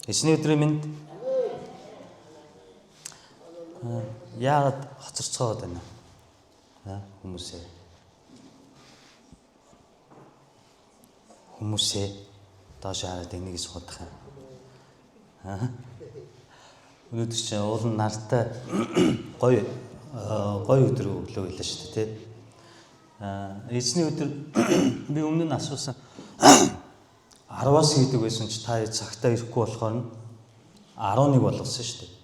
Эзний өдрийн мэнд. Яагаад хоцорцоогоод байна? Хүмүүсээ. Хүмүүсээ доош хараад энийг суудах юм. Өнөөдөр чинь уул нь нартай гоё гоё өдөр өглөө байлаа шүү дээ, тэ. Эзний өдөр би өмнө нь асуусан 10-аас хийдэг байсан чи та цагтаа ирэхгүй болохоор нь 11 болгосон шүү дээ.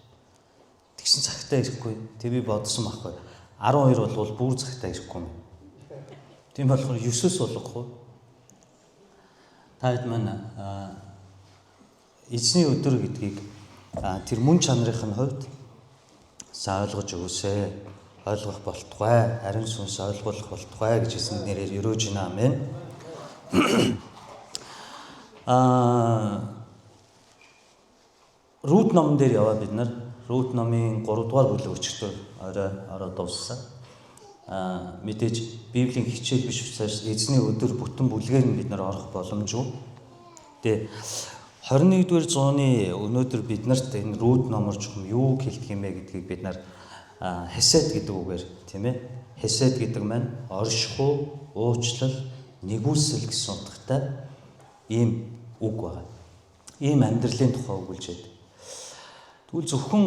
Тэгсэн цагтаа ирэхгүй. Тэг би бодсон байхгүй. 12 болвол бүр цагтаа ирэхгүй юм. Тийм болохоор 9-өөс болгохгүй. Та хэд маань эзний өдөр гэдгийг тэр мөн чанарын хувьд сайн ойлгож өгөөсэй. Ойлгох болтугай, ариун сүнс ойлгуулах болтугай гэж эзний нэрээр өрөөж байна. Амен. Рут номон дээр яваа бид нар Рут номын 3 дугаар бүлэг өчигдөр орой ороо дууссан. Мэдээж Библийн хичээл биш учраас эзний өдөр бүтэн бүлгээр нь бид нар орох боломжгүй. Тэгээ 21-р зууны өнөөдөр бид нарт энэ Рут номор чухам юу хэлдэг юм бэ гэдгийг бид нар хесед гэдэг үгээр, тийм ээ. Хесед гэдэг маань оршихуй, уучлал, нэгүсэл гэсэн утгатай ийм үг байгаа. Ийм амьдралын тухай өгүүлж байдаг. Тэгвэл зөвхөн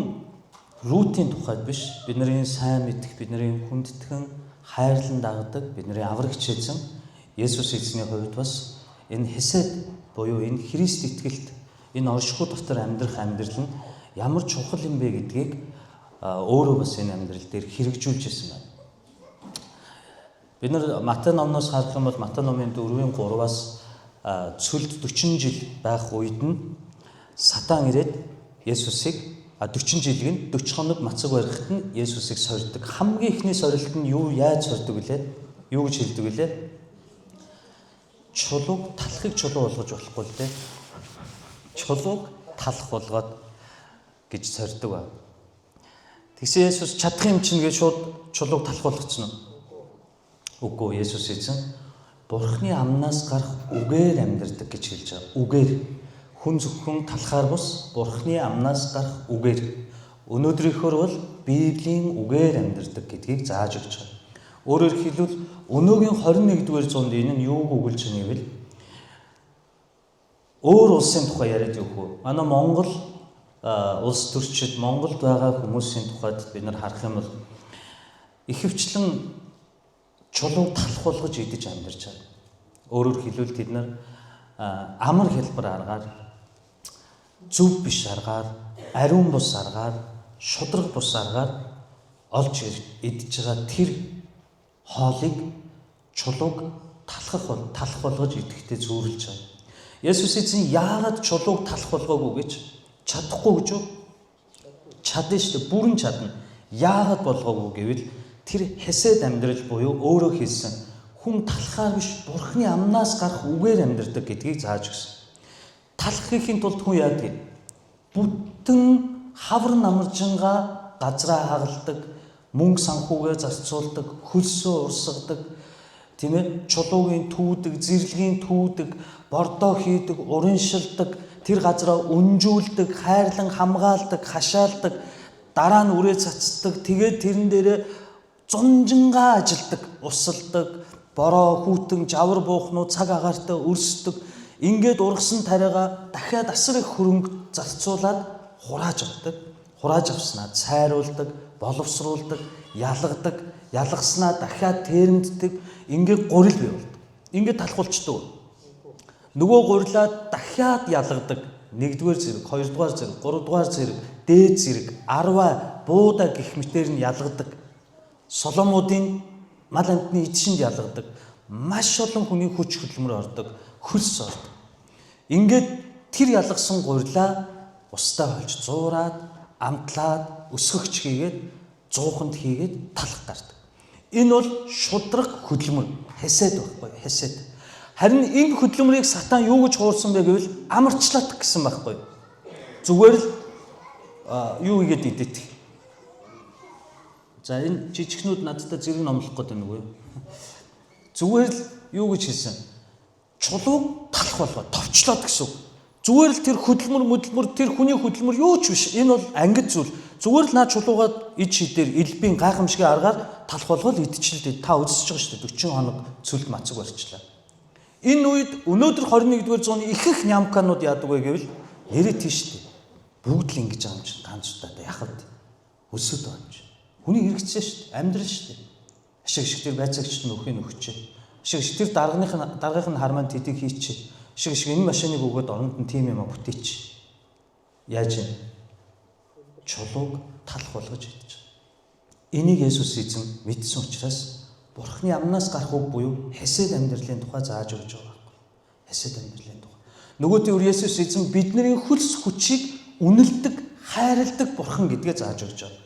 Рутийн тухайд биш, бидний сайн мэдэх, бидний хүндэтгэн хайрлан дагдаг, бидний аврагч эзэн Есүс эзний хувьд бас энэ хесед буюу энэ Христ итгэлт, энэ оршихуй дотор амьдрах амьдрал нь ямар чухал юм бэ гэдгийг өөрөө бас энэ амьдрал дээр хэрэгжүүлж ирсэн байна. Бид нар Матай номноос харах юм бол Матай номын 4-ийн 3-аас цөлд 40 жил байх үед нь сатан ирээд Есүсийг 40 жилг нь 40 хоног мацаг барихад нь Есүсийг сорьдог. Хамгийн эхний сорилт нь юу яаж сорьдог вүлээ? Юу гэж хэлдэг вүлээ? Чулууг талахыг чулуу болгож болохгүй л дээ. Чулууг талах болгоод гэж сорьдог ба. Тэгсэн Есүс чадах юм чинь гэж шууд чулууг талах болгоцсон уу? Үгүй, Есүс эзэн Бурхны амнаас гарах үгээр амьдардаг гэж хэлж байгаа. Үгээр. Хүн зөвхөн талхаар бус Бурхны амнаас гарах үгээр. Өнөөдрийнхөөр бол Библийн үгээр амьдардаг гэдгийг зааж өгч байгаа. Өөрөөр хэлбэл өнөөгийн 21-р зуунд энэ нь юуг өгүүлж байгаа юм бэ? Өөр улсын тухай яриад явах уу? Манай Монгол улс төрчид, Монголд байгаа хүмүүсийн тухайд бид нар харах юм бол ихэвчлэн чулууг талах болгож идэж амьдарч байгаа. Өөрөөр хэлбэл тэд нар амар хялбар аргаар, зөв биш аргаар, ариун бус аргаар, шудраг бус аргаар олж идэж байгаа тэр хоолыг чулууг талах болгож идэхдээ зүүрлж байгаа. Есүс эзэн яагаад чулууг талах болгоогүй гэж чадахгүй гэж юу? Чадна шүү дээ, бүрэн чадна. Яагаад болгоогүй гэвэл тэр хесед амьдрал буюу өөрөө хэлсэн хүн талхаар биш Бурхны амнаас гарах үгээр амьдардаг гэдгийг зааж өгсөн. Талах хийхин тулд хүн яадаг? Бүтэн хавар намаржингаа газраа хагалдаг, мөнгө санхүүгээ зарцуулдаг, хөлсөө урсгадаг, тийм ээ, чулуугийн түүдэг, зэрлэгийн түүдэг, бордоо хийдэг, урыншилдаг, тэр газраа өнжүүлдэг, хайрлан хамгаалдаг, хашаалдаг, дараа нь үрээ цацдаг, тэгээд тэрэн дээрээ зунжингаа ажилдаг, усалдаг, бороо, хүүтэн, жавар буухнуу цаг агаартай өрсдөг. Ингээд ургасан тариагаа дахиад асар их хөрөнгө зарцуулаад хурааж авдаг. Хурааж авснаа цайруулдаг, боловсруулдаг, ялгадаг, ялгаснаа дахиад тэрэмддэг. Ингээд гурил бий болдог. Ингээд талхуулчдаг. Нөгөө гурилаа дахиад ялгадаг. 1-р зэрэг, 2-р зэрэг, 3-р зэрэг, дээд зэрэг, арваа, буудаа гих мэтэр нь ялгадаг. Соломуудын мал амьтны эд шинд ялгадаг. Маш олон хүний хүч хөдөлмөр ордог, хөлс ордог. Ингээд тэр ялгасан гурилаа устай холж зуураад, амтлаад, өсгөгч хийгээд, зууханд хийгээд талах гардаг. Энэ бол шудраг хөдөлмөр, хесед байхгүй, хесед. Харин энэ хөдөлмөрийг сатан юу гэж хуурсан бэ гэвэл амарчлаад гэсэн байхгүй. Зүгээр л юу хийгээд идэх. За энэ жижигхнүүд надтай зэрэг номлох гээд байна уу? Зүгээр л юу гэж хэлсэн? Чулууг талах болгоо, товчлоод гэсэн үг. Зүгээр л тэр хөдөлмөр мөдөлмөр тэр хүний хөдөлмөр юу ч биш. Энэ бол ангид зүйл. Зүгээр л наа чулуугаад ид шидээр элбийн гайхамшигын аргаар талах болгол идчихэл дээ. Та үзсэж байгаа шүү дээ. 40 хоног цөлд мацаг барьчлаа. Энэ үед өнөөдөр 21-р зууны ихэнх нямканууд яадаг вэ гэвэл нэрээ тийш дээ. Бүгд л ингэж байгаа юм чинь ганц удаатай яхад өсөд байгаа юм чинь. Хүний хэрэгцээ шүү дээ. Амьдрал шүү дээ. Ашиг шиг тэр байцаагчд нь өхийг өгчээ. Ашиг шиг тэр даргных нь даргынх нь хармаан тэдийг хийчихэ. Ашиг шиг энэ машиныг өгөөд оронд нь тим юм а бүтээч. Яаж юм? Чулууг талах болгож идэж. Энийг Есүс эзэн мэдсэн учраас Бурхны амнаас гарах үг буюу хасээд амьдралын тухай зааж өгч байгаа байхгүй. Хасээд амьдралын тухай. Нөгөөдөө үр Есүс эзэн бидний хөлс хүчийг үнэлдэг, хайрладаг Бурхан гэдгээ зааж өгч байгаа.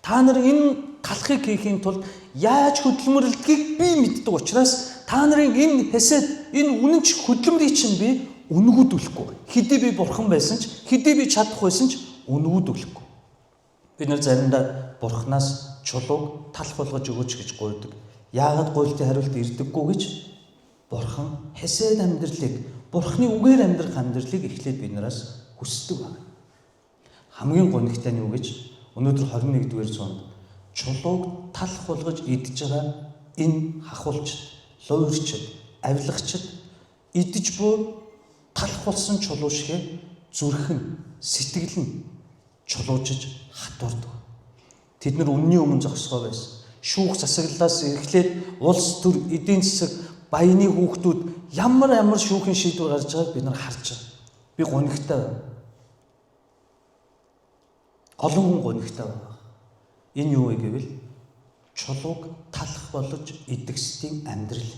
Та нар энэ талхыг хийхийн тулд яаж хөдөлмөрлөдгийг би мэддэг учраас та нарын энэ хасээд энэ үнэнч хөдөлмөрийг чинь би үнгүүдүүлэхгүй. Хэдий би бурхан байсан ч, хэдий би чадах байсан ч үнгүүдүүлэхгүй. Бид нар заримдаа бурханаас чулууг талх болгож өгөөч гэж гуйдаг. Яагаад гуйлтын хариулт ирдэггүй гэж бурхан хасээд амьдралыг, бурханы үгээр амьдрах амьдралыг эхлээд бид нараас хүсдэг байна. Хамгийн гонигтай нь юу гэж өнөөдөр 21-р зуунд чулууг талх болгож идж байгаа энэ хахуулчд, луйрчд, авилгачд идэж буй талх болсон чулуу шиг зүрх нь, сэтгэл нь чулуужиж хатуурдаг. Тэд нар үнний өмнө зогсгоо байсан. Шүүх засаглалаас эрхлээд улс төр, эдийн засаг, баяны хүүхдүүд ямар ямар шүүхийн шийдвэр гарч байгааг бид нар харж байгаа. Би гонигтай байна. Олон хүн гонигтай байна. Энэ юу вэ гэвэл чулууг талах болж идэгсдийн амьдрал.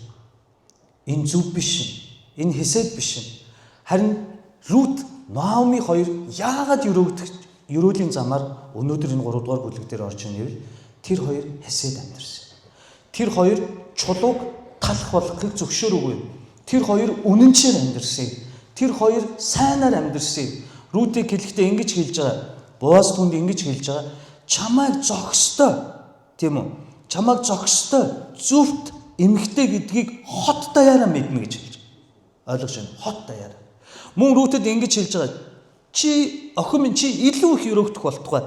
Энэ зөв биш. Энэ хесэд биш. Харин Рут, Наоми хоёр яагаад өрөөгдөх өрөөлийн замаар өнөөдөр энэ 3 дугаар бүлэг дээр орж ирнэ гэвэл тэр хоёр хасээд амьдарсан. Тэр хоёр чулууг талах болгохыг зөвшөөрөөгүй. Тэр хоёр үнэнчээр амьдарсан. Тэр хоёр сайнаар амьдарсан. Рутийг хэлэхдээ ингэж хэлж байгаа. Боаз түнд ингэж хэлж байгаа. Чамайг зохистой тийм үү? Чамайг зохистой зөвхт эмгтэй гэдгийг хот даяараа мэднэ гэж хэлж байгаа. Ойлгож байна? Хот даяараа. Мөн Рутэд ингэж хэлж байгаа. Чи охин минь чи илүү их өрөөгдөх болтугай.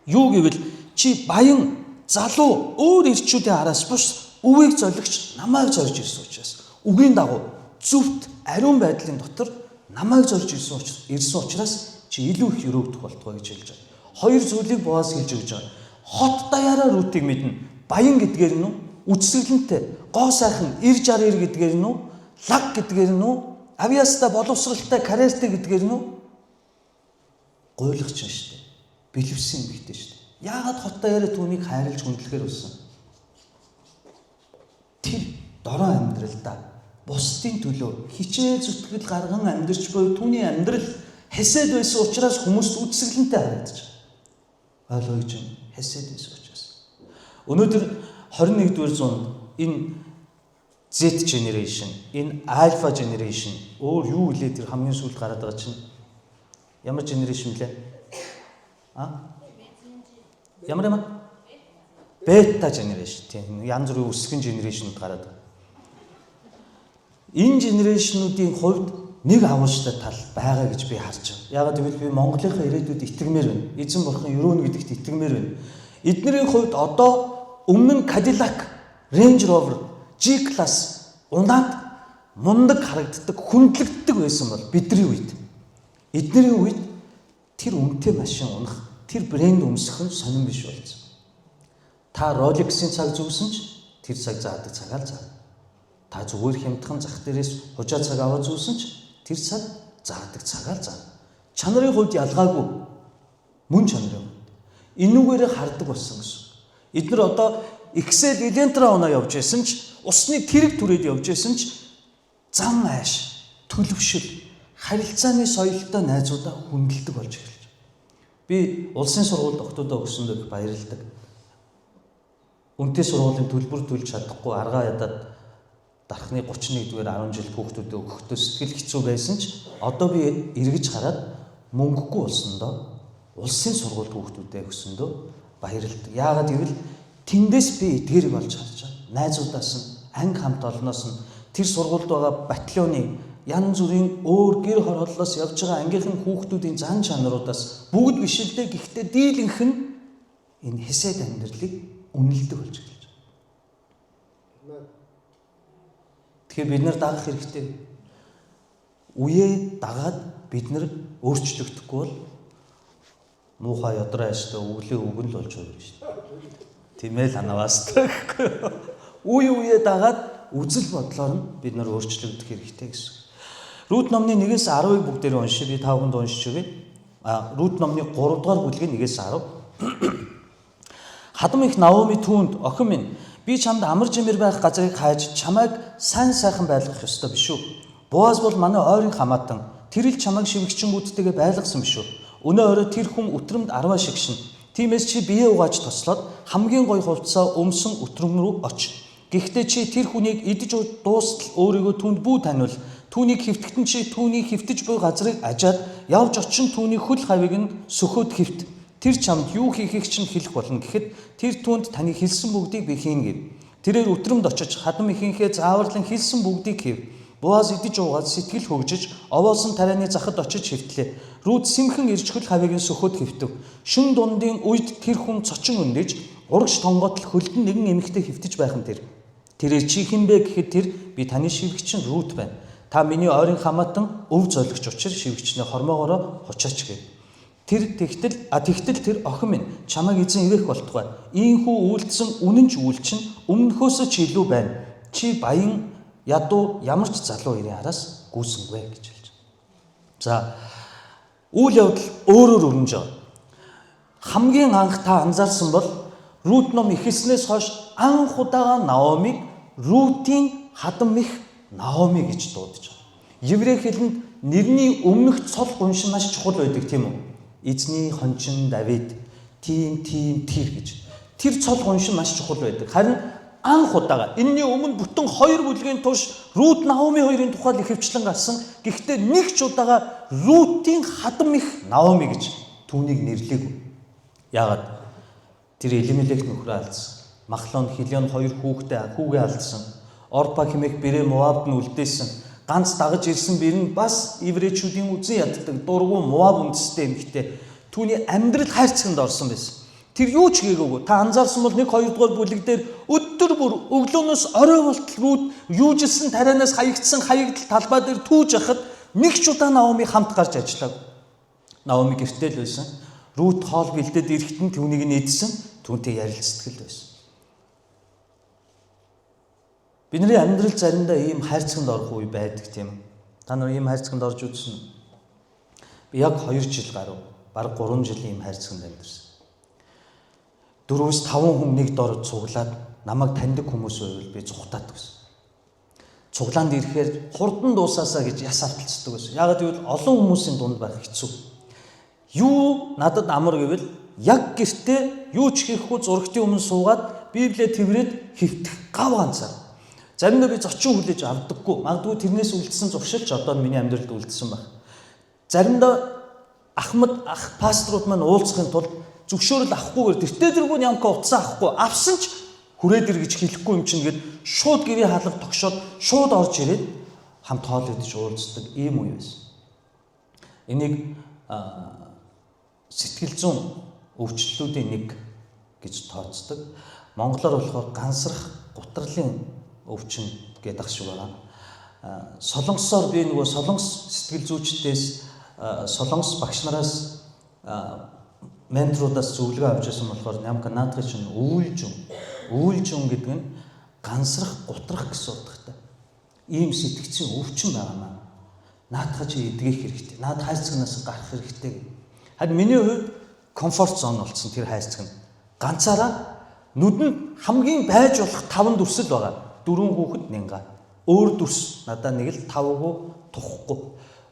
Юу гэвэл чи баян залуу өөр ирчүүдийн араас бус өвийг золигч намайг зорж ирсэн учраас үгийн дагуу зөвхт ариун байдлын дотор намайг зорж ирсэн учраас чи илүү их өрөөгдөх болтугай гэж хэлж байгаа. Хоёр зүйлийг Боаз хэлж өгч байгаа. Хот даяараа Рутийг мэднэ. Баян гэдгээр нь үү? Үдсгэлэнтэй, гоо сайхан, ир 60 гэдгээр нь үү? Лаг гэдгээр нь үү? Авьяастай, боловсралтай, карьертай гэдгээр нь үү? Гуйлагч нь шүү дээ. Бэлэвсэн эмэгтэй шүү дээ. Яагаад хот даяараа түүнийг хайрлаж хүндлэхээр болсон? Тэр дорой амьдралдаа бусдын төлөө хичээл зүтгэл гарган амьдарч буй түүний амьдрал хасээд байсан учраас хүмүүст үдсгэлэнтэй харагдаж байгаа. Ойлгож байна. Хасээд байсан учраас. Өнөөдөр 21-р зуунд энэ Z generation, энэ alpha generation өөр юу илээ тэр хамгийн сүүлд гараад байгаа чинь ямар generation блэ? А? Ямар юм? Beta generation тийм янз бүрийн өсгөн generation-ууд гараад байгаа. Энэ generation-уудын хувьд нэг агууштай тал байгаа гэж би харж байгаа. Яагаад гэвэл би Монголынхаа ирээдүйд итгэмээр байна. Эзэн бурхан өрөөнө гэдэгт итгэмээр байна. Эднэрийн хувьд одоо өмнө нь Cadillac, Range Rover, G-Class унаад мундаг харагддаг, хүндлэгддэг байсан бол бидний үед эднэрийн үед тэр үнэтэй машин унах, тэр брэнд өмсөх нь сонирн биш болсон. Та Rolex-ийн цаг зүүсэн ч тэр цаг заадаг цагаал заа. Та зүгээр хямдхан зах дээрээс хужаа цаг аваад зүүсэн ч тэр цаг заадаг цагаал заа. Чанарын хувьд ялгаагүй. Мөн чанарын хувьд. Энүүгээрээ хардаг болсон гэсэн. Эднэр одоо Excel Elentra оноо явж байсан ч усны тэрэг түрээд явж байсан ч зан айш, төлөвшил, харилцааны соёлтой найзуудаа хүндэлдэг болж эхэлж. Би улсын сургуульд охтуудаа өгсөндөө их баярлалдаг. Үнэтэй сургуулийн төлбөр төлж чадахгүй аргаа ядаад дархны 31-р 10 жил хүүхдүүдэд өгөхдөө сэтгэл хэцүү байсан ч одоо би эргэж хараад мөнгөгүй болсондоо улсын сургуульд хүүхдүүдэд өгсөндөө баярлалдаг. Яагаад гэвэл тэндээс би эдгээрийг олж харж байгаа. Найзуудаас нь, анги хамт олноос нь, тэр сургуульд байгаа батальоны янз бүрийн өөр гэр хорооллоос явж байгаа ангийнхан хүүхдүүдийн зан чанаруудаас бүгд биш л дээ, гэхдээ дийлэнх нь энэ хесэд амьдралыг үнэлдэг болж эхэлж байгаа. Тэгэхээр бид нар дагах хэрэгтэй. Үеэ дагаад бид нар өөрчлөгдөхгүй бол муухай ядраа яштай өглөө өгөн л болж байгаа шүү дээ. Тийм ээ л ханаваас гэхгүй. Үе үеэ дагаад үзэл бодлоор нь бид нар өөрчлөгдөх хэрэгтэй гэсэн. Рут номны 1-ээс 10-ыг бүгдээрээ уншия. Би та бүхэнд уншиж өгье. Рут номны 3 дугаар бүлгийн 1-ээс 10. Хадам их Наоми түүнд: "Охин минь, би чамд амар жимэр байх газрыг хайж чамайг сайн сайхан байлгах ёстой биш үү? Боаз бол манай ойрын хамаатан. Тэр л чамайг шивгчингүүдтэйгээ байлгасан биш үү? Өнөө орой тэр хүн үтрэмд арваа шигшин. Тиймээс чи биеэ угааж тослоод хамгийн гоё хувцсаа өмсөн үтрэн рүү оч. Гэхдээ чи тэр хүнийг идэж дуустал өөрийгөө түүнд бүү таниул. Түүнийг хэвтгэхэд нь чи түүний хэвтэж буй газрыг ажаад явж очин түүний хөл хавийг нь сөхөөд хэвт. Тэр чамд юу хийхийг чинь хэлэх болно" гэхэд тэр түүнд: "Таны хэлсэн бүгдийг би хийнэ" гэв. Тэрээр үтрэмд очиж хадам эхийнхээ зааварлан хэлсэн бүгдийг хийв. Боаз идэж уугаад сэтгэл хөөгжиж овоосон тарианы захад очиж хэвтлээ. Рут сэмхэн ирж хөл хавийг нь сөхөөд хэвтэв. Шөнө дундын үед тэр хүн цочин өндөж урагш тонгоотол хөлдөн нэгэн эмэгтэй хэвтэж байх нь тэр. Тэрээр: "Чи хэн бэ?" гэхэд тэр: "Би таны шивгэгч нь Рут байна. Та миний ойрын хамаатан өв золигч учир шивгэгчнээ хормоогоороо хучаач" гэв. Тэр тэгтэл тэгтэл тэр: "Охин минь, чамайг эзэн ивээх болтугай. Ийхүү үйлдсэн үнэн ч үйлчин өмнөхөөсөө ч илүү байна. Чи баян ядуу ямар ч залуу эрийн араас гүйсэнгүй" гэж хэлж байна. За, үйл явдал өөрөөр өрнөж байгаа. Хамгийн анх та анзаарсан бол Рут ном эхэлснээс хойш анх удаага Наомиг Рутийн хадам их Наоми гэж дуудаж байгаа. Еврей хэлэнд нэрний өмнөх цол гуншин маш чухал байдаг, тийм үү? Эзний хончин Давид, тийм тийм тэр гэж. Тэр цол гуншин маш чухал байдаг. Харин анх удаага энэний өмнө бүтэн хоёр бүлгийн турш Рут Наоми хоёрын тухай л ихэвчлэн гарсан. Гэхдээ нэг ч удаага Рутийн хадам их Наоми гэж түүнийг нэрлээгүй. Яагаад? Тэр Элимелек нөхрөө алдсан. Махлон, Хилион хоёр хүүхдээ хүүгээ алдсан. Орпа хэмээх бэрээ Моабд нь үлдээсэн. Ганц дагаж ирсэн бэр нь бас еврейчүүдийн үзэн яддаг дургу Моаб үндэстэй эмэгтэй. Түүний амьдрал хайрцагт орсон байсан. Тэр юу ч хийгээгүй. Та анзаарсан бол 1 2 дугаар бүлэг дээр өдөр бүр өглөөнөөс орой болтол Рут юужилсэн тарианаас хаягдсан хаягдал талбай дээр түүж яхад нэг ч удаа Наоми хамт гарч ажиллаагүй. Наоми гэртээ л байсан. Рут хоол бэлдээд ирэхэд нь түүнийг нь идсэн, түүнтэй ярилцдаг л байсан. Бидний амьдрал заримдаа ийм хайрцагт орох үе байдаг, тийм үү? Та нар ийм хайрцагт орж үзсэн үү? Би яг 2 жил гаруй, бараг 3 жил ийм хайрцагт амьдарсан. 4-5 хүн нэг дор цуглаад намайг таньдаг хүмүүс байвал би зүхтаад гэсэн. Цуглаанд ирэхээр хурдан дуусаасаа гэж яс авталцдаг байсан. Яагаад гэвэл олон хүмүүсийн дунд байх хэцүү. Юу надад амар гэвэл яг гэртээ юу ч хийхгүй зурагтын өмнө суугаад Библиэ тэврээд хэвтэх гав ганцаар. Заримдаа би зочин хүлээж авдаггүй. Магадгүй тэрнээс үлдсэн зуршил ч одоо миний амьдралд үлдсэн байх. Заримдаа ахмад ах пасторууд маань уулзахын тулд зөвшөөрөл авахгүйгээр тэртээ тэргүй нямка утсаа авахгүй, авсан ч хүрээд ир гэж хэлэхгүй юм чинь гээд шууд гэрээ хаалга тогшоод шууд орж ирээд хамт хоол идэж уулздаг ийм үе байсан. Энийг сэтгэл зүйн өвчлөлүүдийн нэг гэж тооцдог. Монголоор болохоор гансрах гутралын өвчин гэдэг шиг байгаа. Солонгосоор би нөгөө солонгос сэтгэл зүйчдээс, солонгос багш нараас, менторудаас зөвлөгөө авч ирсэн болохоор нямка наадгын чинь үүлжүн, үүлжүн гэдэг нь гансрах, гутрах гэсэн утгатай. Ийм сэтгцийн өвчин байгаа маа. Наадхаа чи эдгэх хэрэгтэй. Наад хайрцагнаас гарах хэрэгтэй гэх. Харин миний хувьд comfort zone болсон тэр хайрцаг нь. Ганцаараа нүдэнд хамгийн байж болох таван дүрсэл байгаа. Дөрвөн хүүхэд нянга. Өөр дүрс надаа нэг л тавгүй, тухгүй.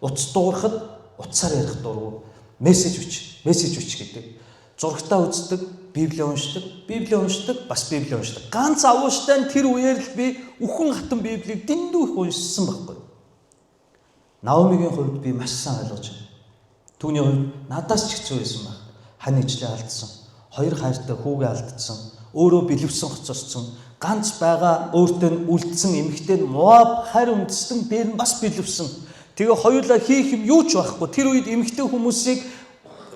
Утас дуурахад утсаар ярих дургу. Мессеж бич, мессеж бич гэдэг. Зурагтаа үздэг, Библийг уншдаг, Библийг уншдаг, бас Библийг уншдаг. Ганц авууштай нь тэр үеэр л би үхэн хатан Библийг дэндүү их уншсан байхгүй. Наомигийн хувьд би маш сайн ойлгож байна. Түүний хувьд надаас ч хэцүү байсан байх. Хань ижлээ алдсан. Хоёр хайртай хүүгээ алдсан. Өөрөө бэлэвсэн хоцорсон. Ганц байгаа өөртөө нь үлдсэн эмэгтэй нь Моаб харь үндэстэн дээр нь бас бэлэвсэн. Тэгээ хоёулаа хийх юм юу ч байхгүй. Тэр үед эмэгтэй хүмүүсийг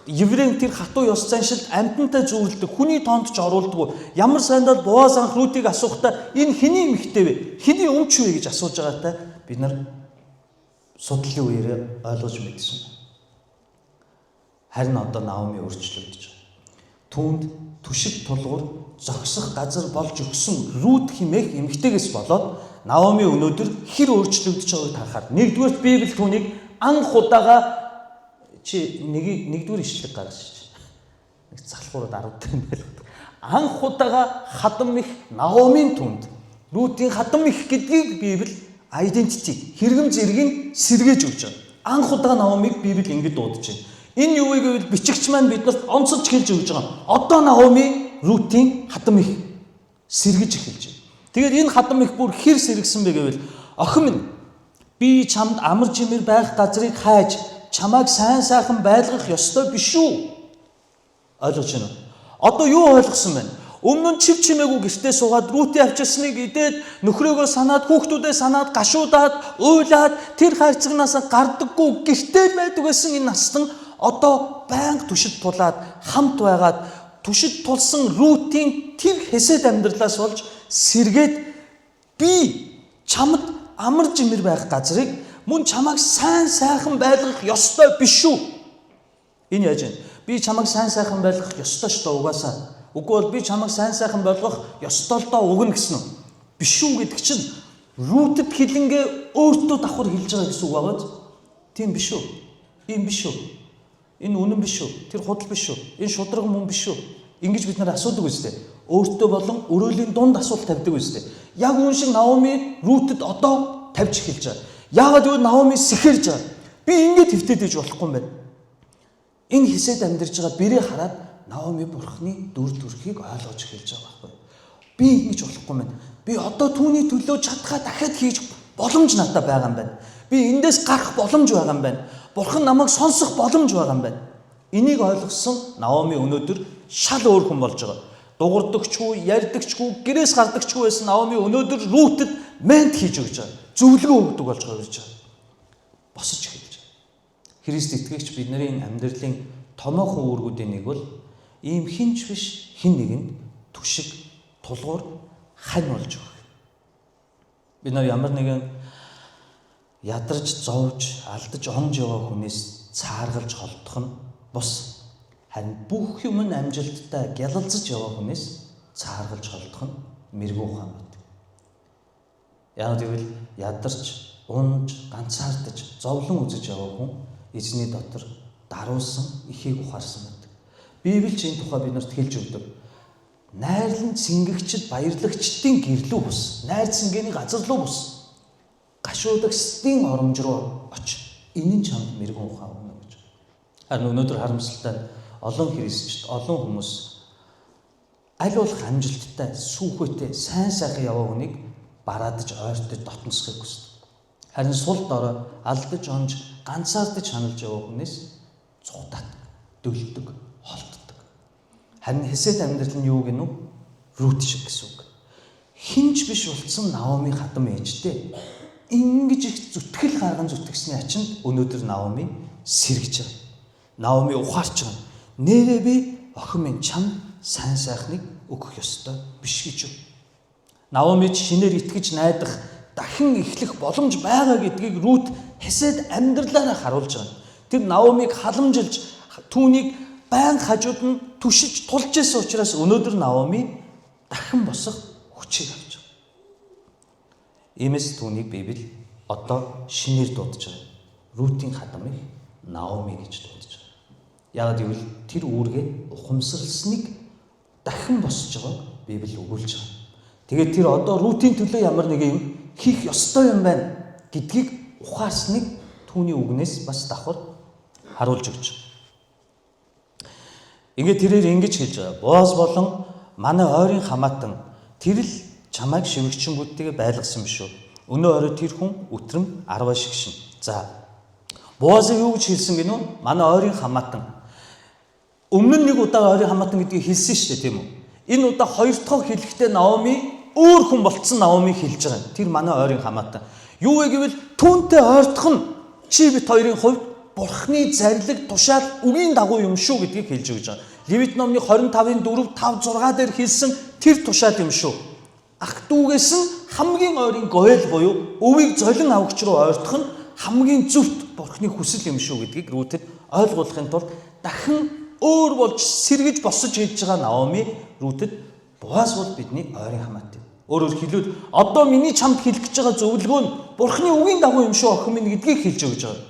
еврейн тэр хатуу ёс заншилд амьтантай зүүрлдэг, хүний тоонд ч оруулдаггүй. Ямар сайндаа Боаз анх Рутийг асуухтаа энэ хэний эмэгтэй вэ? Хэний өмч вэ гэж асууж байгаатай бид нар судлалын үеэрээ ойлгож мэдсэн. Харин одоо Наоми өөрчлөгдөж байгаа. Түүнд түшиг тулгуур зогсох газар болж өгсөн Рут хэмээх эмэгтэйгээс болоод Наоми өнөөдөр хэр өөрчлөгдөж байгааг харахаар нэгдүгээрт Библи түүнийг анх удаага чи нэг нэгдүгээр ишлэг гаргаж. Нэг залхуураад 10 дээр юм байл. Анх удаага хадам их Наомийн түнд Рутийн хадам их гэдгийг Библи identity хэрэгэм зэргийг сэргээж өгч байгаа. Анх удаага Наомиг Библи ингэж дуудаж байна. Энэ юу вэ гэвэл бичигч маань биднэрт онцолж хэлж өгч байгаа. Одоо Наоми Рутийн хадам их сэргэж эхэлж байна. Тэгээд энэ хадам их бүр хэр сэргсэн бэ гэвэл охин минь би чамд амар жимэр байх газрыг хайж чамайг сайн сайхан байлгах ёстой биш үү? Ойлгож байна уу? Одоо юу ойлгосон бэ? Өмнө нь чив чимээгүй гэртээ суугаад Рутийн авчирсныг идээд нөхрөөгөө санаад хүүхдүүдээ санаад гашуудаад уйлаад тэр хайрцагнаас гардаггүй гэртээ байдаг байсан энэ настан одоо байнга түшид тулаад хамт байгаад түшид тулсан Рутийн тэр хэсэд амьдралаас болж сэргээд би чамд амар жимэр байх газрыг мөн чамайг сайн сайхан байлгах ёстой биш үү? Энэ яаж вэ? Би чамайг сайн сайхан байлгах ёстой шүү дээ угаасаа. Үгүй бол би чамайг сайн сайхан болгох ёстой л доо угна гэсэн үү? Биш үү гэдэг чинь Рутэд хэлэнгээ өөртөө давхар хэлж байгаа гэсэн үг байгаа. Тийм биш үү? Ийм биш үү? Энэ үнэн биш үү? Тэр худал биш үү? Энэ шударга мөн биш үү? Ингэж бид нар асуудаг үстэй. Өөртөө болон өрөөлийн дунд асуулт тавьдаг үстэй. Яг үүн шиг Наоми Рутэд одоо тавьж эхэлж байгаа. Яагаад гэвэл Наоми сэхэрж байгаа. Би ингэж твтээд иж болохгүй юм байна. Энэ хисэд амьдарч байгаа бэрээ хараад Наоми бурхны дүр төрхийг ойлгож эхэлж байгаа байхгүй. Би ингэж болохгүй юм байна. Би одоо түүний төлөө чадхаа дахиад хийж боломж надад байгаа юм байна. Би эндээс гарах боломж байгаа юм байна. Бурхан намайг сонсох боломж байгаа юм байна. Энийг ойлгосон Наоми өнөөдөр шал өөр хүн болж байгаа. Дугардагчгүй, ярьдагчгүй, гэрээс гардагчгүй байсан Наоми өнөөдөр Рутэд мент хийж өгч байгаа. Зөвлөгөө өгдөг болж байгаа гэж байгаа. Босож эхэлж байгаа. Христ итгэгч бидний амьдралын томоохон үүргүүдийн нэг бол ийм хинч биш хин нэгэнд түшиг, тулгуур, хань болж өгөх. Бид нар ямар нэгэн ядарч, зовж, алдаж, онж яваа хүнээс цааргалж холдох нь бус. Харин бүх юм нь амжилттай гялалзаж яваа хүнээс цааргалж холдох нь мэрэгүү ухаан байдаг. Яг гэвэл ядарч, унж, ганцаардаж, зовлон үзэж яваа хүн эзний дотор даруулсан, ихийг ухаарсан байдаг. Библи ч энэ тухай биднэрт хэлж өгдөг. Найрлан цэнгэгчд баярлагчдын гэрлүү бус. Найр цэнгэний газар руу бус. Гашуудагчдын оромж руу оч. Энэ нь чамд мэрэгэн ухаан өгнө гэж. Харин өнөөдөр харамсалтай нь олон христчд, олон хүмүүс аль болох амжилттай, сүүхээтэй, сайн сайхан яваа хүнийг бараадаж, ойртож, дотносхийг хүсдэг. Харин сул дорой алдаж, онж, ганцаардаж шаналж яваа хүнээс цухтаад, дөлдөг, холддог. Харин хэсэд амьдрал нь юу гэнэ үү? Рут шиг гэсэн үг. Хинч биш болцсон Наоми хадам ээжтэй. Ингэж их зүтгэл гарган зүтгэсний ачинд өнөөдөр Наоми сэргэж байгаа. Наоми ухаарч байгаа. Нэрээ би охин минь чамд сайн сайхныг өгөх ёстой биш гэж юу? Наоми ч шинээр итгэж найдах, дахин эхлэх боломж байгаа гэдгийг Рут хэсэд амьдралаараа харуулж байгаа. Тэр Наомиг халамжилж, түүнийг байн хажууд нь түшиж тулж исэн учраас өнөөдөр Наоми дахин босох хүчийг авч байгаа. Иймээс түүнийг Библи одоо шинээр дуудаж байгаа. Рутийн хадам их Наоми гэж дуудаж байгаа. Яг гэвэл тэр үүргээ ухамсарласныг дахин босож байгааг Библи өгүүлж байгаа. Тэгээд тэр одоо Рутийн төлөө ямар нэг юм хийх ёстой юм байна гэдгийг ухаарсныг түүний үгнээс бас давхар харуулж өгч байгаа. Ингээд тэрээр ингэж хэлж байгаа. Боаз болон манай ойрын хамаатан тэр л чамайг шивгчэнгүүдтэйгээ байлгасан биш үү? Өнөө орой тэр хүн өтрөм арваа шигшин. За. Боазыг юу гэж хэлсэн гинүү? Манай ойрын хамаатан. Өмнө нь нэг удаа ойрын хамаатан гэдгийг хэлсэн шүү дээ, тийм үү? Энэ удаа хоёр дахь хэлэхдээ Наоми өөр хүн болцсон Наоми хэлж байгаа юм. Тэр манай ойрын хамаатан. Юу вэ гэвэл түүнтэй ойртох нь чи бит хоёрын хувьд Бурхны зарлиг тушаал үгийн дагуу юм шүү гэдгийг хэлж өгч байгаа. Левит номны 25-ын 4, 5, 6 дээр хэлсэн тэр тушаал юм шүү. Ах дүүгээс нь хамгийн ойрын гойл буюу өвийг золин авагч руу ойртох нь хамгийн зөвхт Бурхны хүсэл юм шүү гэдгийг Рутэд ойлгуулахын тулд дахин өөр болж сэргэж босож хийж байгаа Наоми Рутэд Боаз бол бидний ойрын хамаат юм. Өөрөөр хэлбэл одоо миний чамд хэлэх гэж байгаа зөвлөгөө нь Бурхны үгийн дагуу юм шүү охин минь гэдгийг хэлж өгч байгаа.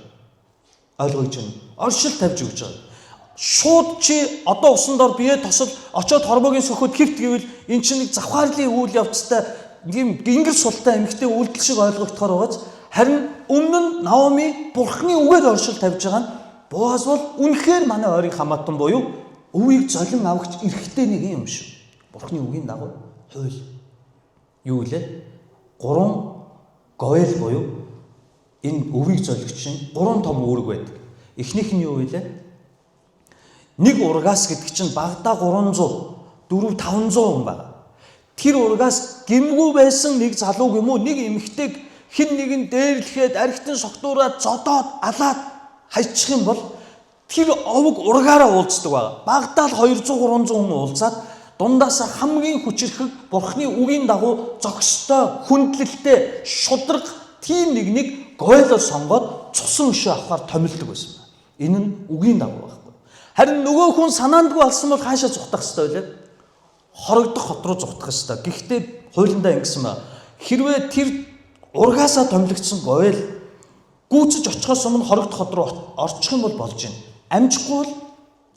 Ойлгож байна. Оршил тавьж өгч байгаа. Шууд чи одоо усан дор бие тосол очоод хормогийн сөхөд хөвт гэвэл эн чинь нэг завхаарлын үйл явцтай ийм гингэр султай эмэгтэй үйлдэл шиг ойлгогдохоор байгааз харин өмнө нь Наоми Бурхны үгээр оршил тавьж байгаа нь Боаз бол үнэхээр манай ойрын хамаатан буюу өвийг золин авахч эрхтэй нэг юм шүү. Бурхны үгийн дагуу хууль. Юу вэ? 3 гойл буюу энэ өвийг золигчийн 3 том үүрэг байдаг. Эхнийх нь юу вэ? Нэг ургаас гэдэг чинь багадаа 300, 4 500 хүн байна. Тэр ургаас гимгүү байсан нэг залууг юм уу нэг эмэгтэйг хэн нэгэн дээрлэхэд архитан согтуураад зодоод алаад хайчих юм бол тэр овг ургаараа уулздаг байгаа. Багадаа л 200 300 хүн уулзаад дундаас хамгийн хүчирхэг Бурхны үгийн дагуу зохистой, хүндлэлтэй, шудраг тийм нэгнийг гойлоор сонгоод цусан өшөө авахар томилдог байсан байна. Энэ нь үгийн дагуу байхгүй. Харин нөгөө хүн санаандгүй алсан бол хаашаа зүхтах ёстой вэ? Хорогдох хот руу зүхтах ёстой. Гэхдээ хуулиндаа ингэсэн ба. Хэрвээ тэр ургаасаа томилогдсон гойл гүйцэж очихоос өмнө хорогдох хот руу орчих юм бол болж байна. Амжихгүй бол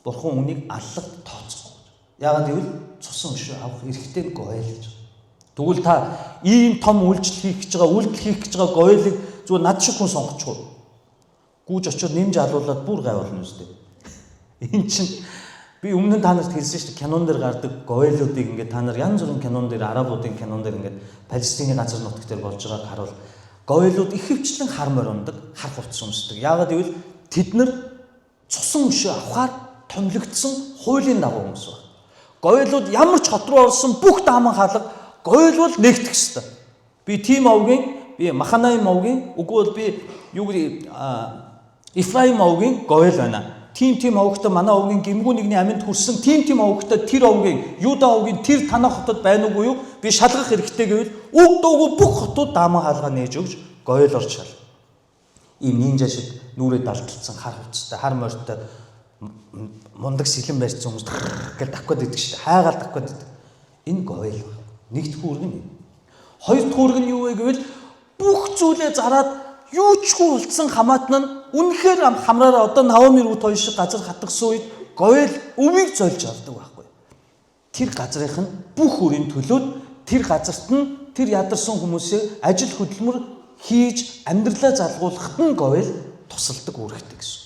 Бурхан үнийг аллагт тооцохгүй. Яагаад гэвэл цусан өшөө авах эрхтэй гойл гэж. Тэгвэл та ийм том үйлчлэл хийх гэж байгаа, үйлдэл хийх гэж байгаа гойлыг зүгээр над шиг хүн сонгочихгүй. Гүүж очиод нэмж алуулаад бүр гай болно үстэй. Энэ чинь би өмнө нь та нарт хэлсэн шүү дээ. Кинон дээр гардаг гойлуудыг ингээд та нар янз бүрийн кинон дээр, арабуудын кинон дээр ингээд Палестины газар нутаг дээр болж байгааг харуул. Гойлууд ихэвчлэн хар морь ундаг, хар хувцас өмсдөг. Яагаад гэвэл тэд нар цусан өшөө авахар томилогдсон хуулийн дагуу хүмүүс байна. Гойлууд ямар ч хот руу орсон бүх дааман хаалга гойл бол нэгтгэх ёстой. Би тийм овгийн, би Маханаим овгийн, үгүй бол би юу гэдэг Ифраим овгийн гойл байна. Тийм овогтой манай овгийн гимгүү нэгний аминд хүрсэн тийм овогтой тэр овгийн Юда овгийн тэр танаа хотод байна уугүй юу? Би шалгах хэрэгтэй гэвэл үг дуугүй бүх хотууд дааман хаалга нээж өгч гойл орж шал. Ийм нинжа шиг нүрээ далталцсан хар хувцастай, хар морьтой мундаг сэлэн барьсан хүмүүс гэл давхад идэг шүү дээ. Хайгаал давхад идэг. Энэ гойл. Нэгд хүүрэг нь. Хоёр дахь хүүрэг нь юу вэ гэвэл бүх зүйлээ зараад юу ч хүү болцсон хамаатан нь үнэхээр хамраараа одоо Наоми Рут хоёр шиг газар хатгсан үед гойл өвийг зольж авдаг байхгүй. Тэр газрынх нь бүх үрийн төлөөд тэр газарт нь тэр ядарсан хүмүүсээ ажил хөдөлмөр хийж амьдралаа залгуулахад нь гойл тусалдаг үүрэгтэй гэсэн.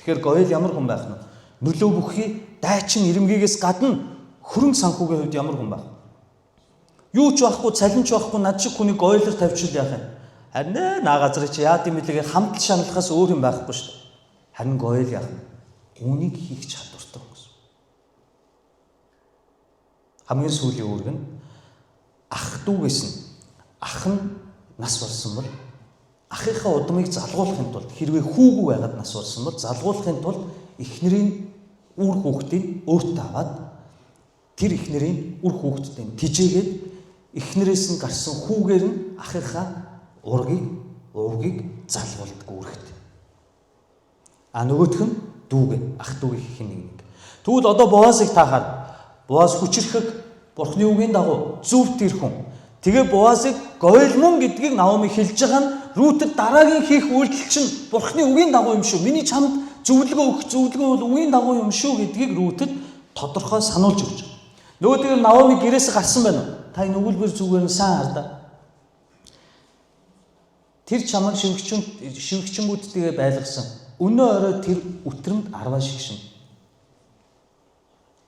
Тэгэхээр гойл ямар хүн байх нь? Нөлөө бүхий дайчин ирэмгийгээс гадна хөрөнгө санхүүгийн хувьд ямар хүн байх? Юу ч байхгүй, цалин ч байхгүй над шиг хүнийг гойлоор тавьчихвал яах юм? Харин наа газрыг чи яад юм бэлгээ хамтал шаналхаас өөр юм байхгүй шүү дээ. Харин гойл яах юм? Үүнийг хийх чадвартай хүмүүс. Хамгийн сүүлийн үүрэг нь ах дүүгээс нь ах нь нас барсан бол ахынхаа удмыг залгуулахын тулд хэрвээ хүүгүй байгаад нас барсан бол залгуулахын тулд эхнэрийн үр хүүхдийг өөртөө аваад тэр эхнэрийн үр хүүхдтэй тижээгээд эхнэрээс нь гарсан хүүгээр нь ахынхаа ургийг уугийг залгуулдаг үүрэгтэй. А нөгөөх нь дүүгээ ах дүүгийг хийх нэг. Тэгвэл одоо Боазыг та хар. Боаз хүчирхэг Бурхны үгийн дагуу зөв тэр хүн. Тэгээ Боазыг гойл мөн гэдгийг Наоми хэлж байгаа нь Рутэд дараагийн хийх үйлдэл чинь Бурхны үгийн дагуу юм шүү. Миний чамд зөвлөгөө өгөх зөвлөгөө бол үгийн дагуу юм шүү гэдгийг Рутэд тодорхой сануулж өгч байгаа. Нөгөө тэр Наоми гэрээс гарсан байна уу? Та энэ өгүүлбэр зүгээр нь сайн хардаа. Тэр чамайг шивгчэнгүүдтэйгээ байлгасан. Өнөө орой тэр үтрэмд арваа шигшин.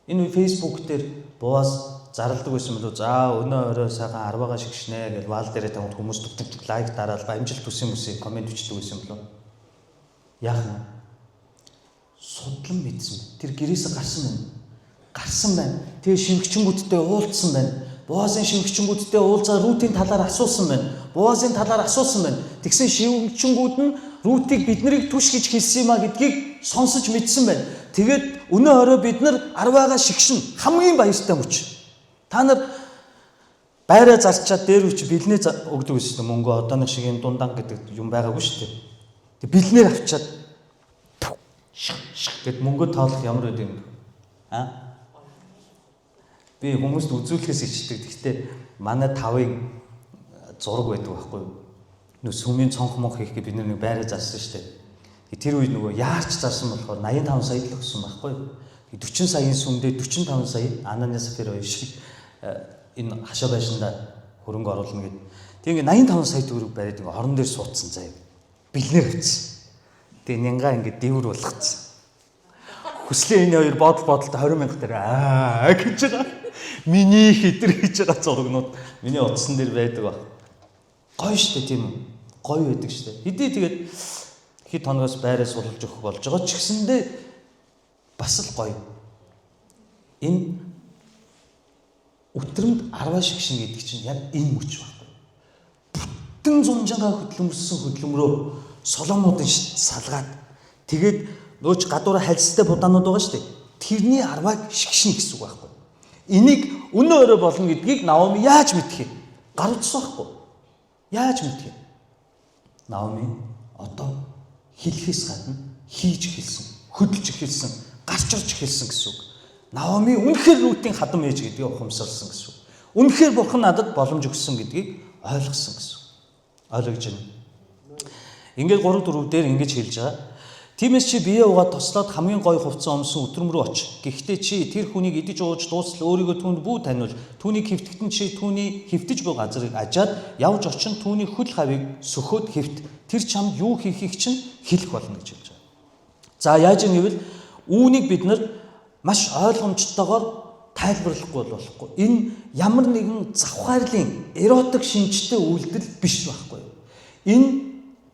Энэ үе Facebook дээр Боаз зарладаг байсан болов. За өнөө орой сайхан арваага шигшнэ гэж ваал дээрээ тавьд хүмүүс түк түк лайк дараал амжилт хүсэн хүмүүсийг комент бичдэг байсан болов. Яах юм? Судлан мэдсэн. Тэр гэрээсээ гарсан байна. Гарсан байна. Тэгээ шивгчэнгүүдтэй уулзсан байна. Боазын шивгчэнгүүдтэй уулзаа Рутийн талаар асуусан байна. Боазын талаар асуусан байна. Тэгсэн шивгчэнгүүд нь Рутийг биднийг түш гэж хэлсэн юм а гэдгийг сонсож мэдсэн байна. Тэгээд өнөө орой бид нар арвайгаа шигшин хамгийн баяртай мөч. Та нар байраа зарчаад дээр үуч бэлнээ өгдөг гэсэн чинь мөнгө одооных шиг энэ дундан гэдэг юм байгаагүй шүү дээ. Тэг бэлнээр авчаад ших ших гэд мөнгө тоолох ямар байд юм бэ? Аа? Би хүмүүст үзүүлэхээс ичдэг. Гэхдээ манай тавын зураг байдаг байхгүй юу? Нөө сүмийн цонх монх хийх гэж бид нэг байраа зарсан шүү дээ. Тэр үед нөгөө яарч зарсан болохоор 85 сая л өгсөн байхгүй юу? 40 саяын сүмдээ 45 сая Анания Сафир хоёр шиг энэ хашаа байшиндаа хөрөнгө оруулна гэд. Тэг ингээ 85 сая төгрөг бариад ингээ орон дээр суудсан заяа. Бэлнээр авчихсан. Тэг нянгаа ингээ дэвэр болгоцсон. Хүслийн энэ хоёр бодол бодолд 20 мянга дээр аа гэж байгаа. Миний хитэр хийж байгаа зурагнууд миний утсан дээр байдаг баг. Гоё штэ тийм үү? Гоё байдаг штэ. Хэдий тэгээд хэд хоногоос байраа сулж өгөх болж байгаа ч гэсэндээ бас л гоё. Энэ үтрэмд 10 шигшин гэдэг чинь яг энэ мөч байхгүй. Бүтэн зунжангаа хөдөлмөрсөн хөдөлмөрөө соломуудын салгаад тэгээд нөөч гадуур хальстай будаанууд байгаа шүү дээ. Тэрний 10-аг шигшин гэсэн үг байхгүй. Энийг өнөө өрөө болно гэдгийг Наоми яаж мэдэх юм? Гар утас байхгүй. Яаж мэдэх юм? Наоми одоо хэлхээс гадна хийж эхэлсэн, хөдөлж эхэлсэн, гарч орж эхэлсэн гэсэн үг. Наоми үнэхээр Рутийн хадам ээж гэдгийг ухамсарласан гэсэн үг. Үнэхээр бурхан надад боломж өгсөн гэдгийг ойлгосон гэсэн үг. Ойлгож байна. Ингээд 3 4 дээр ингэж хэлж байгаа. Тиймээс чи бие угаад тослоод хамгийн гоё хувцас өмсөн өтрөм рүү оч. Гэхдээ чи тэр хүнийг идэж ууж дуусал өөрийгөө түүнд бүү таниул. Түүнийг хэвтгэдэн чи түүний хэвтэж буй газрыг ажаад явж очин түүний хөл хавийг сөхөөд хэвт. Тэр чамд юу хийхийг чинь хэлэх болно гэж хэлж байгаа. За яаж юм гэвэл үүнийг бид нар маш ойлгомжтойгоор тайлбарлахгүй бол болохгүй. Энэ ямар нэгэн завхаарлын эротик шинжтэй үйлдэл биш байхгүй. Энэ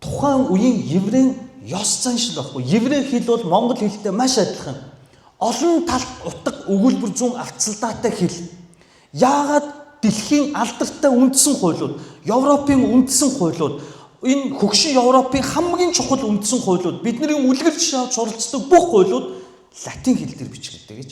тухайн үеийн еврейн ёс заншил байхгүй. Еврей хэл бол монгол хэлтэй маш адилхан. Олон талт утга өгүүлбэр зүүн авцалдаатай хэл. Яагаад дэлхийн алдартай үндсэн хуулиуд, Европын үндсэн хуулиуд, энэ хөгшин Европын хамгийн чухал үндсэн хуулиуд, бидний үлгэр жишээ авч суралцдаг бүх хуулиуд латин хэл дээр бичигддэг гэж.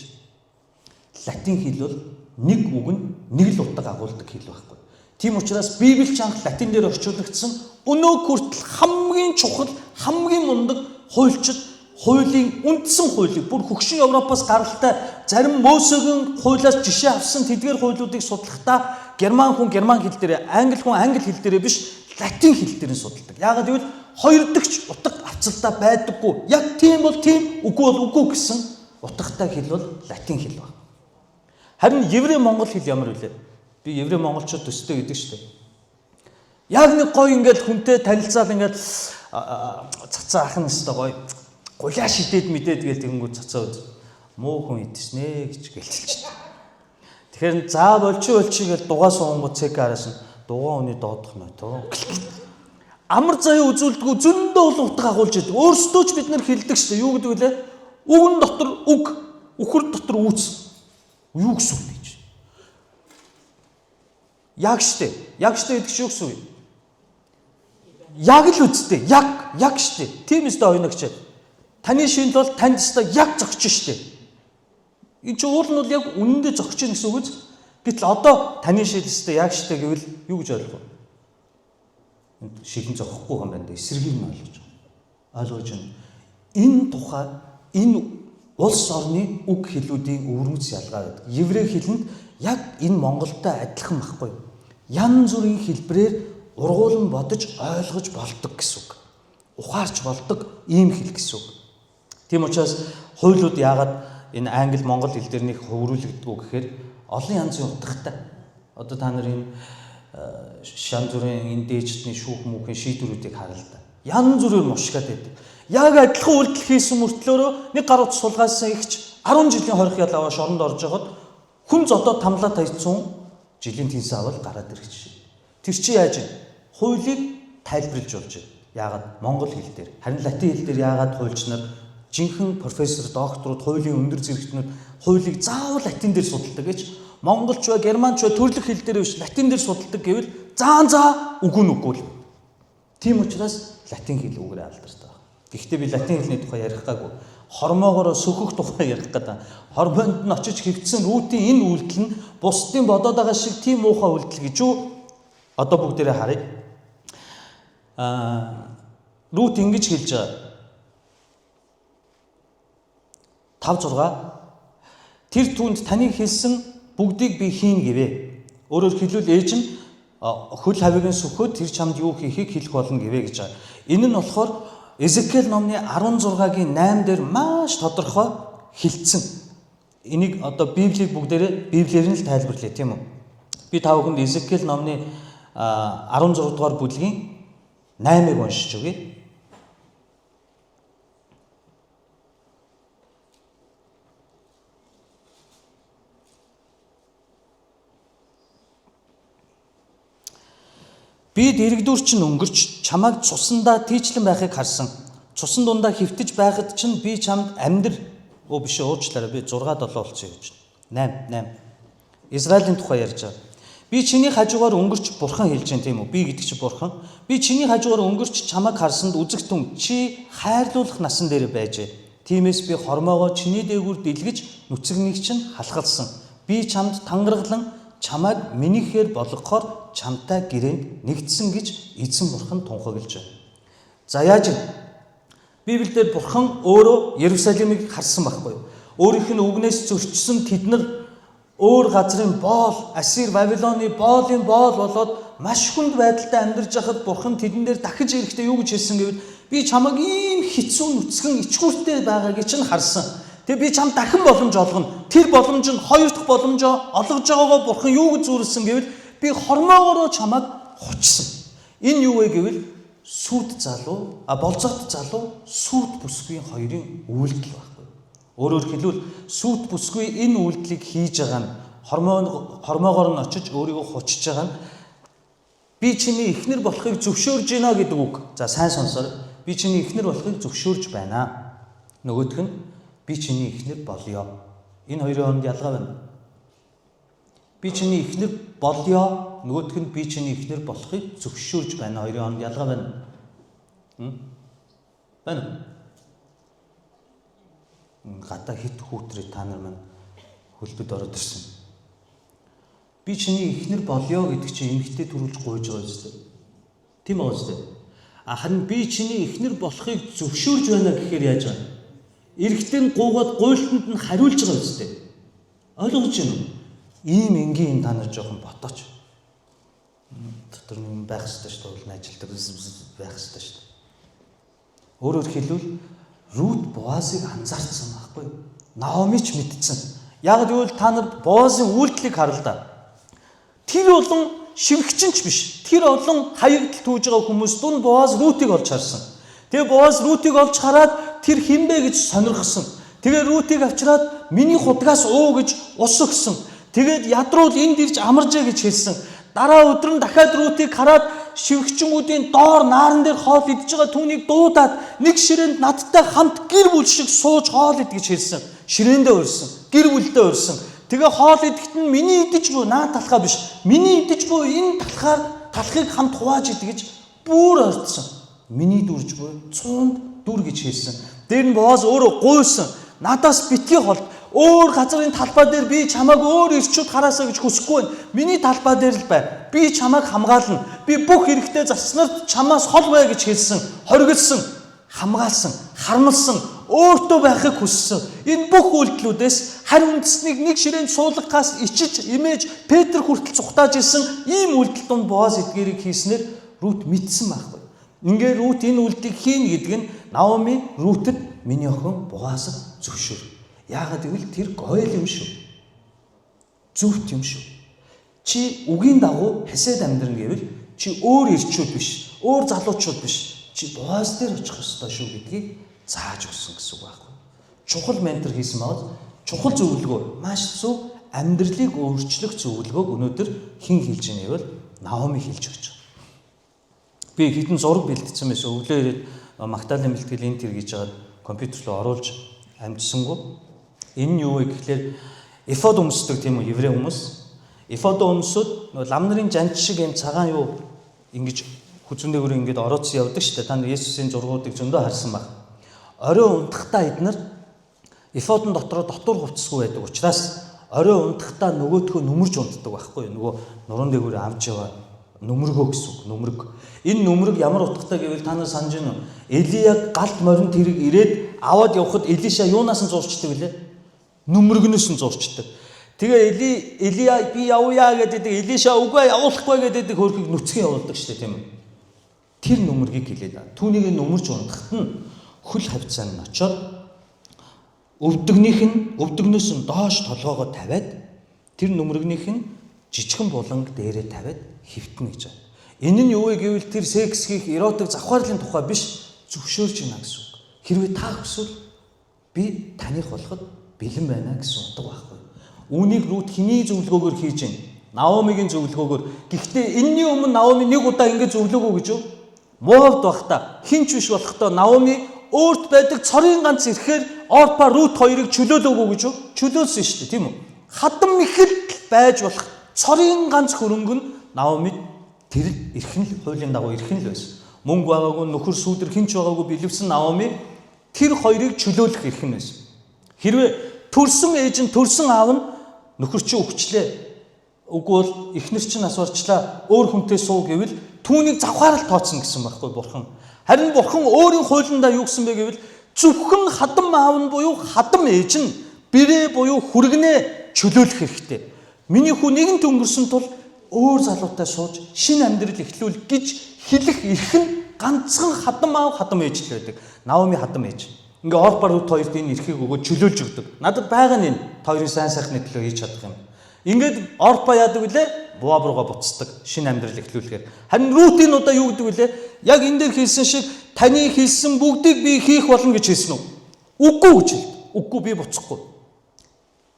Латин хэл бол нэг үг нь нэг л утга агуулдаг хэл байхгүй. Тийм учраас Библи ч анх латин дээр орчуулагдсан өнөө хүртэл хамгийн чухал, хамгийн мундаг хуульчид хуулийн үндсэн хуулийг бүр хөгшин Европоос гаралтай зарим Мосегийн хуулиас жишээ авсан тэдгээр хуулиудыг судлахдаа герман хүн герман хэл дээр, англи хүн англи хэл дээр биш латин хэл дээр нь судалдаг. Яагаад гэвэл хоёр дахь утга авцалдаа байдаггүй. Яг тийм бол тийм, үгүй бол үгүй гэсэн утгатай хэл бол латин хэл байна. Харин еврей монгол хэл ямар вүлээ? Би еврей монголчууд төстэй гэдэг шүү дээ. Яг нэг гоё ингээд хүнтэй танилцаал ингээд цацаа ах нь өстой гоё гулаа шидээд мэдээд гээл тэгэнгүүт цацаа үз муу хүн идчихнэ гэж гэлтэлчихдэг. Тэгэхээр за болчих болчих гэж дугаа суунгууд цэг араас нь дугаа үний доодох нөө. Амар заяа үзүүлдэггүй зөндөө олон утга агуулж идэг. Өөрсдөө ч бид нар хэлдэг шүү дээ. Юу гэдэг вүлээ? Үгэн дотор үг, үхэр дотор үүс. Юу гэсэн үг вэ? Яг штэ. Яг штэ гэдэг чинь юу гэсэн үг юм? Яг л үсттэй. Яг штэ. Тийм өстэй оёногч. Таны шинэл бол танд өстэй яг зогч штэ. Энэ чинь уул нь бол яг үнэндээ зогч гин гэсэн үг үз. Гэтэл одоо таны шил өстэй яг штэ гэвэл юу гэж ойлгох вэ? Шилэн зогхгүй юм байна да. Эсрэгийг нь ойлгож байгаа. Ойлгож байна. Энэ тухай энэ улс орны үг хэлүүдийн өвөрмөц ялгаа байдаг. Еврей хэлэнд яг энэ Монголтой адилхан байхгүй юу? Янз бүрийн хэлбэрээр ургуулan бодож ойлгож болдог гэсэн үг. Ухаарч болдог ийм хэл гэсэн үг. Тийм учраас хуулиуд яагаад энэ англи монгол хэл дээр нэг хөврүүлэгддэг үү гэхээр олон янзын утгатай. Одоо та нар энэ шан зүрийн энэ дээжтний шүүх түүхийн шийдвэрүүдийг харал та. Янз бүрээр мушгаад байдаг. Яг адилхан үйлдэл хийсэн мөртлөөрөө нэг гар утас сулгаасан ихч 10 жилийн хорих ял аваа шоронд орж байхад хүн зодоо тамлаа таяцсан жилийн тэнсэн авал гараад ирэх жишээ. Тэр чи яаж вэ? Хуулийг тайлбарлаж болж байна. Яагаад? Монгол хэл дээр. Харин латин хэл дээр яагаад хуульч нар Жинхэнэ профессор, докторууд, хуулийн өндөр зэрэгтнүүд хуулийг заавал латин дээр судалдаг гэж монголч бай, германч бай, төрлөх хэл дээр биш латин дээр судалдаг гэвэл заан заа үгүй нь үгүй л. Тийм учраас латин хэл үгээрээ алдартай байна. Гэхдээ би латин хэлний тухай ярих гаагүй. Хормоогоороо сөхөх тухай ярих гэдэг. Хормоонд нь очиж хэвтсэн Рутийн энэ үйлдэл нь бусдын бодоод байгаа шиг тийм муухай үйлдэл гэж юу? Одоо бүгдээрээ харъя. Рут ингэж хэлж байгаа. 5:6 Тэр түнд таны хэлсэн бүгдийг би хийн гэвэ. Өөрөөр хэлбэл ээж нь хөл хавийг нь сөхөөд тэр чамд юу хийхийг хэлэх болно гэвэ гэж байгаа. Энэ нь болохоор Эзекиэл номны 16-гийн 8 дээр маш тодорхой хэлсэн. Энийг одоо Библийг бүгдээрээ Библиэр нь л тайлбарлая, тийм үү? Би та бүхэнд Эзекиэл номны 16 дугаар бүлгийн 8-ыг уншиж өгье. Би дэрэгдүр чинь өнгөрч чамайг цусандаа тийчлэн байхыг харсан. Цусан дундаа хэвтэж байхад чинь би чамд амьдр. Өө биш уучлаарай, би 6 7 болсон гэж. 8 8. Израилийн тухай ярьж байгаа. Би чиний хажуугаар өнгөрч бурхан хэлж байна, тийм үү? Би гэдэг чинь бурхан. Би чиний хажуугаар өнгөрч чамайг харсанд үзэгтэн чи хайрлуулах насан дээр байжээ. Тиймээс би хормоогоо чиний дээгүүр дэлгэж нүцгнийг чинь халахалсан. Би чамд тангаргалан чамайг минийхээр болгохоор чамтай гэрээнд нэгдсэн гэж эзэн бурхан тунхаглаж байна. За яаж вэ? Библиэлд бурхан өөрөө Иерусалимыг харсан байхгүй юу? Өөрийнх нь үгнээс зөрчсөн тэд нар өөр газрын боол, Ассир, Вавилоны боолын боол болоод маш хүнд байдалтай амьдарч байхад бурхан тэдэн дээр дахиж ирэхдээ юу гэж хэлсэн гэвэл би чамайг ийм хэцүү нүцгэн ичгүүртэй байгаагийг чинь харсан. Тэгээ би чам дахин боломж олгоно. Тэр боломж нь хоёр дахь боломжоо олгож байгаагаа бурхан юу гэж зүүрлсэн гэвэл би хормоогоороо чамайг хучсан. Энэ юу вэ гэвэл сүйт залуу, болзоот залуу сүйт бүсгүй хоёрын үйлдэл байхгүй. Өөрөөр хэлбэл сүйт бүсгүй энэ үйлдэлийг хийж байгаа нь хормоогоор нь очиж өөрийгөө хучиж байгаа нь би чиний эхнэр болохыг зөвшөөрж байна гэдэг үг. За сайн сонсоорой. Би чиний эхнэр болохыг зөвшөөрж байна. Нөгөөх нь би чиний эхнэр болёо. Энэ хоёрын хооронд ялгаа байна. Би чиний эхнэр болёо, нөгөөх нь би чиний эхнэр болохыг зөвшөөрж байна. Хоёрын хооронд ялгаа байна. Байна. Гадаа хит хүүтрээ та нар маань хөлбөд ороод ирсэн. Би чиний эхнэр болёо гэдэг чинь эмэгтэй төрүүлж гуйж байгаа юм шүү дээ. Тийм байгаа шүү дээ. Харин би чиний эхнэр болохыг зөвшөөрж байна гэхээр яаж байгаа юм? Эрэгтэй нь гуугаад гуйлтанд нь хариулж байгаа юм шүү дээ. Ойлгож байна уу? Ийм энгийн юм та нар жоохон ботооч. Дотор нэг юм байх ёстой шүү дээ. Ажилтдаг байх ёстой шүү дээ. Өөрөөр хэлбэл Рут Боазыг анзаарсан байхгүй юу? Наоми ч мэдсэн. Яг гэвэл та нар Боазын үйлдэлийг харал да. Тэр олон шивгчин ч биш. Тэр олон хаягдал түүж байгаа хүмүүс дунд Боаз Рутыг олж харсан. Тэгээ Боаз Рутыг олж хараад тэр хинбэ гэж сонирхсон. Тэгээ Рутыг авчираад миний худгаас уу гэж ус өгсөн. Тэгээд ядруул энд ирж амаржээ гэж хэлсэн. Дараа өдөр нь дахиад Рутыг хараад шивгчэнгүүдийн доор нааран дээр хоол идэж байгаа түүнийг дуудаад нэг ширээнд надтай хамт гэр бүл шиг сууж хоол ид гэж хэлсэн. Ширээндээ урьсан, гэр бүлдээ урьсан. Тэгээ хоол идэхэд нь миний идэж буй наа талхаа биш. Миний идэж буй энэ талхаар талхыг хамт хувааж ид гэж бүр ордсон. Миний дүрж буй цуунд дүр гэж хэлсэн. Дээр нь Боаз өөрөө гуйсан. Надаас битгий холд. Өөр газрын талбай дээр би чамайг өөр ирчүүд хараасаа гэж хүсэхгүй байна. Миний талбай дээр л бай. Би чамайг хамгаална. Би бүх хэрэгтэй зарснарт чамаас хол бай гэж хэлсэн. Хоригдсон, хамгаалсан, харамлсан, өөртөө байхыг хүссэн. Энэ бүх үйлдэлүүдээс харь үндэснийг нэг ширээнд суулгахаас ичиж, имэж Петр хүртэл цухтааж исэн ийм үйлдэл донд Боаз эдгээрийг хийснээр Рут мэдсэн байхгүй. Ингээ Рут энэ үйлдэлийг хийнэ гэдэг нь Наоми Рутэд миний охин Боазыг зөвшөөр. Яагаад гэвэл тэр гоёл юм шүү. Зөвхт юм шүү. Чи үгийн дагуу хасаад амьдрна гэвэл чи өөр ирчүүд биш, өөр залуучууд биш. Чи Боаз дээр очих ёстой шүү гэдгийг зааж өгсөн гэсэн үг байхгүй. Чухал ментор хийсэн байгаа. Чухал зөвлөгөө, маш зөв амьдралыг өөрчлөх зөвлөгөөг өнөөдөр хэн хэлж байгаа вэ? Наоми хэлж өгч байгаа. Би хэдэн зураг бэлтцсэн байсан. Өглөө ирээд Магдалины бэлтгэл энэ тэр гэж байгаа Компьютер руу оруулж амжсангүй. Энэ нь юу вэ гэхлээр эфод өмсдөг тийм үү еврей хүмүүс. Эфод өмсөд нөгөө лам нарын жанж шиг юм цагаан юу ингэж хүзүүндээгүүр ингэж орооцсон явдаг шүү дээ. Та нар Есүсийн зургуудыг зөндөө харсан баг. Орой унтахдаа эднэр эфодон дотроо дотор хувцсгүй байдаг учраас орой унтахдаа нөгөөдхөө нүмерж унтдаг байхгүй юу? Нөгөө нуруунд дээгүүр авч яваа нүмергөө гэсэн үг, нүмерэг. Энэ нүмерэг ямар утгатай гэвэл та нар санаж байна уу? Элия галт морин тэрэг ирээд аваад явхад Элиша юунаас нь зуурчдаг вүлээ? Нүмергнөөс нь зуурчдаг. Тэгээ Эли Элия би явъя гэдэг Элиша үгүй явуулахгүй гэдэг хөрхийг нүцгэн явуулдаг шүү дээ, тийм үү? Тэр нүмергийг хэлээд. Түүнийг нүмерж унтахад нь хөл хавцаа нь очоод өвдөгнийх нь өвдөгнөөс нь доош толгоогоо тавиад тэр нүмергнийх нь жижигхэн буланг дээрээ тавиад хөвтнө гэж байна. Энэ нь юу вэ гэвэл тэр секс хийх эротик завхаарлын тухай биш, зөвшөөрж байна гэсэн үг. Хэрвээ та хүсвэл би таных болоход бэлэн байна гэсэн утга байхгүй. Үүнийг Рут хэний зөвлөгөөгөөр хийж байна? Наомигийн зөвлөгөөгөөр. Гэхдээ энэний өмнө Наоми нэг удаа ингэж зөвлөөгүй гэж юу? Моавд байхдаа хэн ч биш болохдоо Наоми өөрт байдаг цорын ганц ирэхээр Орпа Рут хоёрыг чөлөөлөөгүй гэж юу? Чөлөөлсөн шүү дээ, тийм үү? Хадам ихэл байж болох цорын ганц хөрөнгө нь Наомид тэр эрх нь хуулийн дагуу эрх нь л байсан. Мөнгө байгаагүй, нөхөр сүүдэр хэн ч байгаагүй бэлэвсэн Наоми тэр хоёрыг чөлөөлөх эрх нь байсан. Хэрвээ төрсөн ээж нь төрсөн аав нь нөхөр чинь үхчлээ. Үгүй бол эхнэр чинь нас барчлаа. Өөр хүнтэй суу гэвэл түүнийг завхаар л тооцно гэсэн байхгүй бурхан. Харин бурхан өөрийн хуулиндаа юу гэсэн бэ гэвэл зөвхөн хадам аав нь буюу хадам ээж нь бэрээ буюу хүргэнээ чөлөөлөх хэрэгтэй. Миний хүү нэгэнт өнгөрсөн тул өөр залуутай сууж шинэ амьдрал эхлүүл гэж хэлэх эрх нь ганцхан хадам аав хадам ээж л байдаг. Наоми хадам ээж. Ингээ Орпа Рут хоёрт энэ эрхийг өгөөд чөлөөлж өгдөг. Надад байгаа нь энэ хоёрын сайн сайхны төлөө хийж чадах юм. Ингээд Орпа яадаг вүлээ? Моаб руугаа буцдаг. Шинэ амьдрал эхлүүлэхээр. Харин Рут энэ удаа юу гэдэг вүлээ? Яг энэ дээр хэлсэн шиг таны хэлсэн бүгдийг би хийх болно гэж хэлсэн үү? Үгүй гэж хэлдэг. Үгүй би буцахгүй.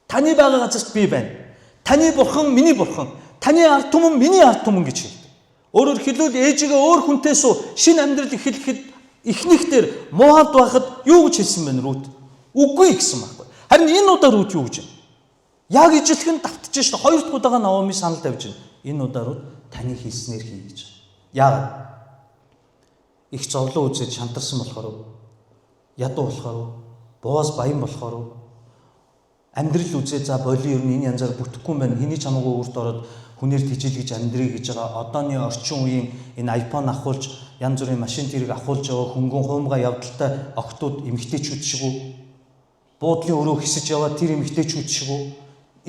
Таны байгаа газарт би байна. Таны бурхан миний бурхан. Таны ард түмэн миний ард түмэн гэж хэлдэг. Өөрөөр хэлбэл ээжигээ өөр хүнтэй суу шинэ амьдрал эхлэхэд эхнийх дээр Моабд байхад юу гэж хэлсэн бэ Рут? Үгүй гэсэн байхгүй. Харин энэ удаа Рут юу гэж вэ? Яг ижилхэн давтж шít. Хоёр дахь удаага Наоми санал тавьж байна. Энэ удаа Рут таны хэлснээр хий гэж. Яагаад? Их зовлон үзээд шантарсан болохоор уу? Ядуу болохоор уу? Боаз баян болохоор уу? Амьдрал үзээ за боли ер нь энэ янзаар бүтэхгүй юм байна. Хэний ч хамаагүй үрд ороод хүнээр тэжил гэж амьдрий гэж байгаа. Одооны орчин үеийн энэ iPhone авахулж янз бүрийн машин тэрэг авахулж яваа хөнгөн хуумга явдалтай охтууд эмэгтэйчүүд шиг үү? Буудлын өрөө хисэж яваа тэр эмэгтэйчүүд шиг үү?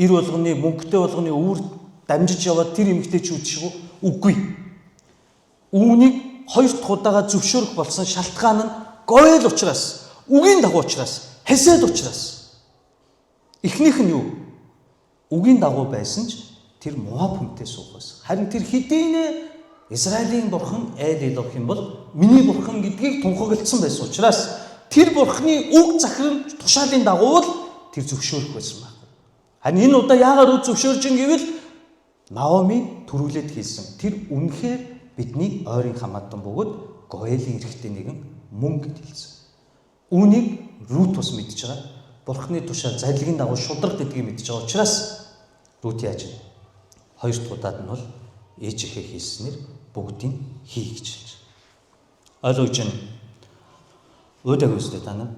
Ир болгоны мөнгөтэй болгоны өвөр дамжиж яваа тэр эмэгтэйчүүд шиг үү? Үгүй. Үүнийг хоёр дахь удаага зөвшөөрөх болсон шалтгаан нь гойл учраас, үгийн дагуу учраас, хесэд учраас. Эхнийх нь юу? Үгийн дагуу байсан ч тэр Моаб хүнтэй суух байсан. Харин тэр хэдийнэ Израилийн бурхан Эль Элохим бол миний бурхан гэдгийг тунхагласан байсан учраас тэр бурханы үг захирам тушаалын дагуу л тэр зөвшөөрөх байсан байхгүй. Харин энэ удаа яагаад үл зөвшөөрж ин гэвэл Наоми төрүүлээд хийсэн. Тэр үнэхээр бидний ойрын хамаатан бөгөөд Гоэлийн эрхтэй нэгэн мөн гэд хэлсэн. Үүнийг Рут бас мэдж байгаа. Бурхны тушаал зарилгын дагуу шударга гэдгийг мэдж байгаа учраас Рут яаж вэ? Хоёр дахь удаад нь бол ээжийнхээ хийснээр бүгдийг хий гэж хэлж. Ойлгож байна. Уудаг үстэй та нар.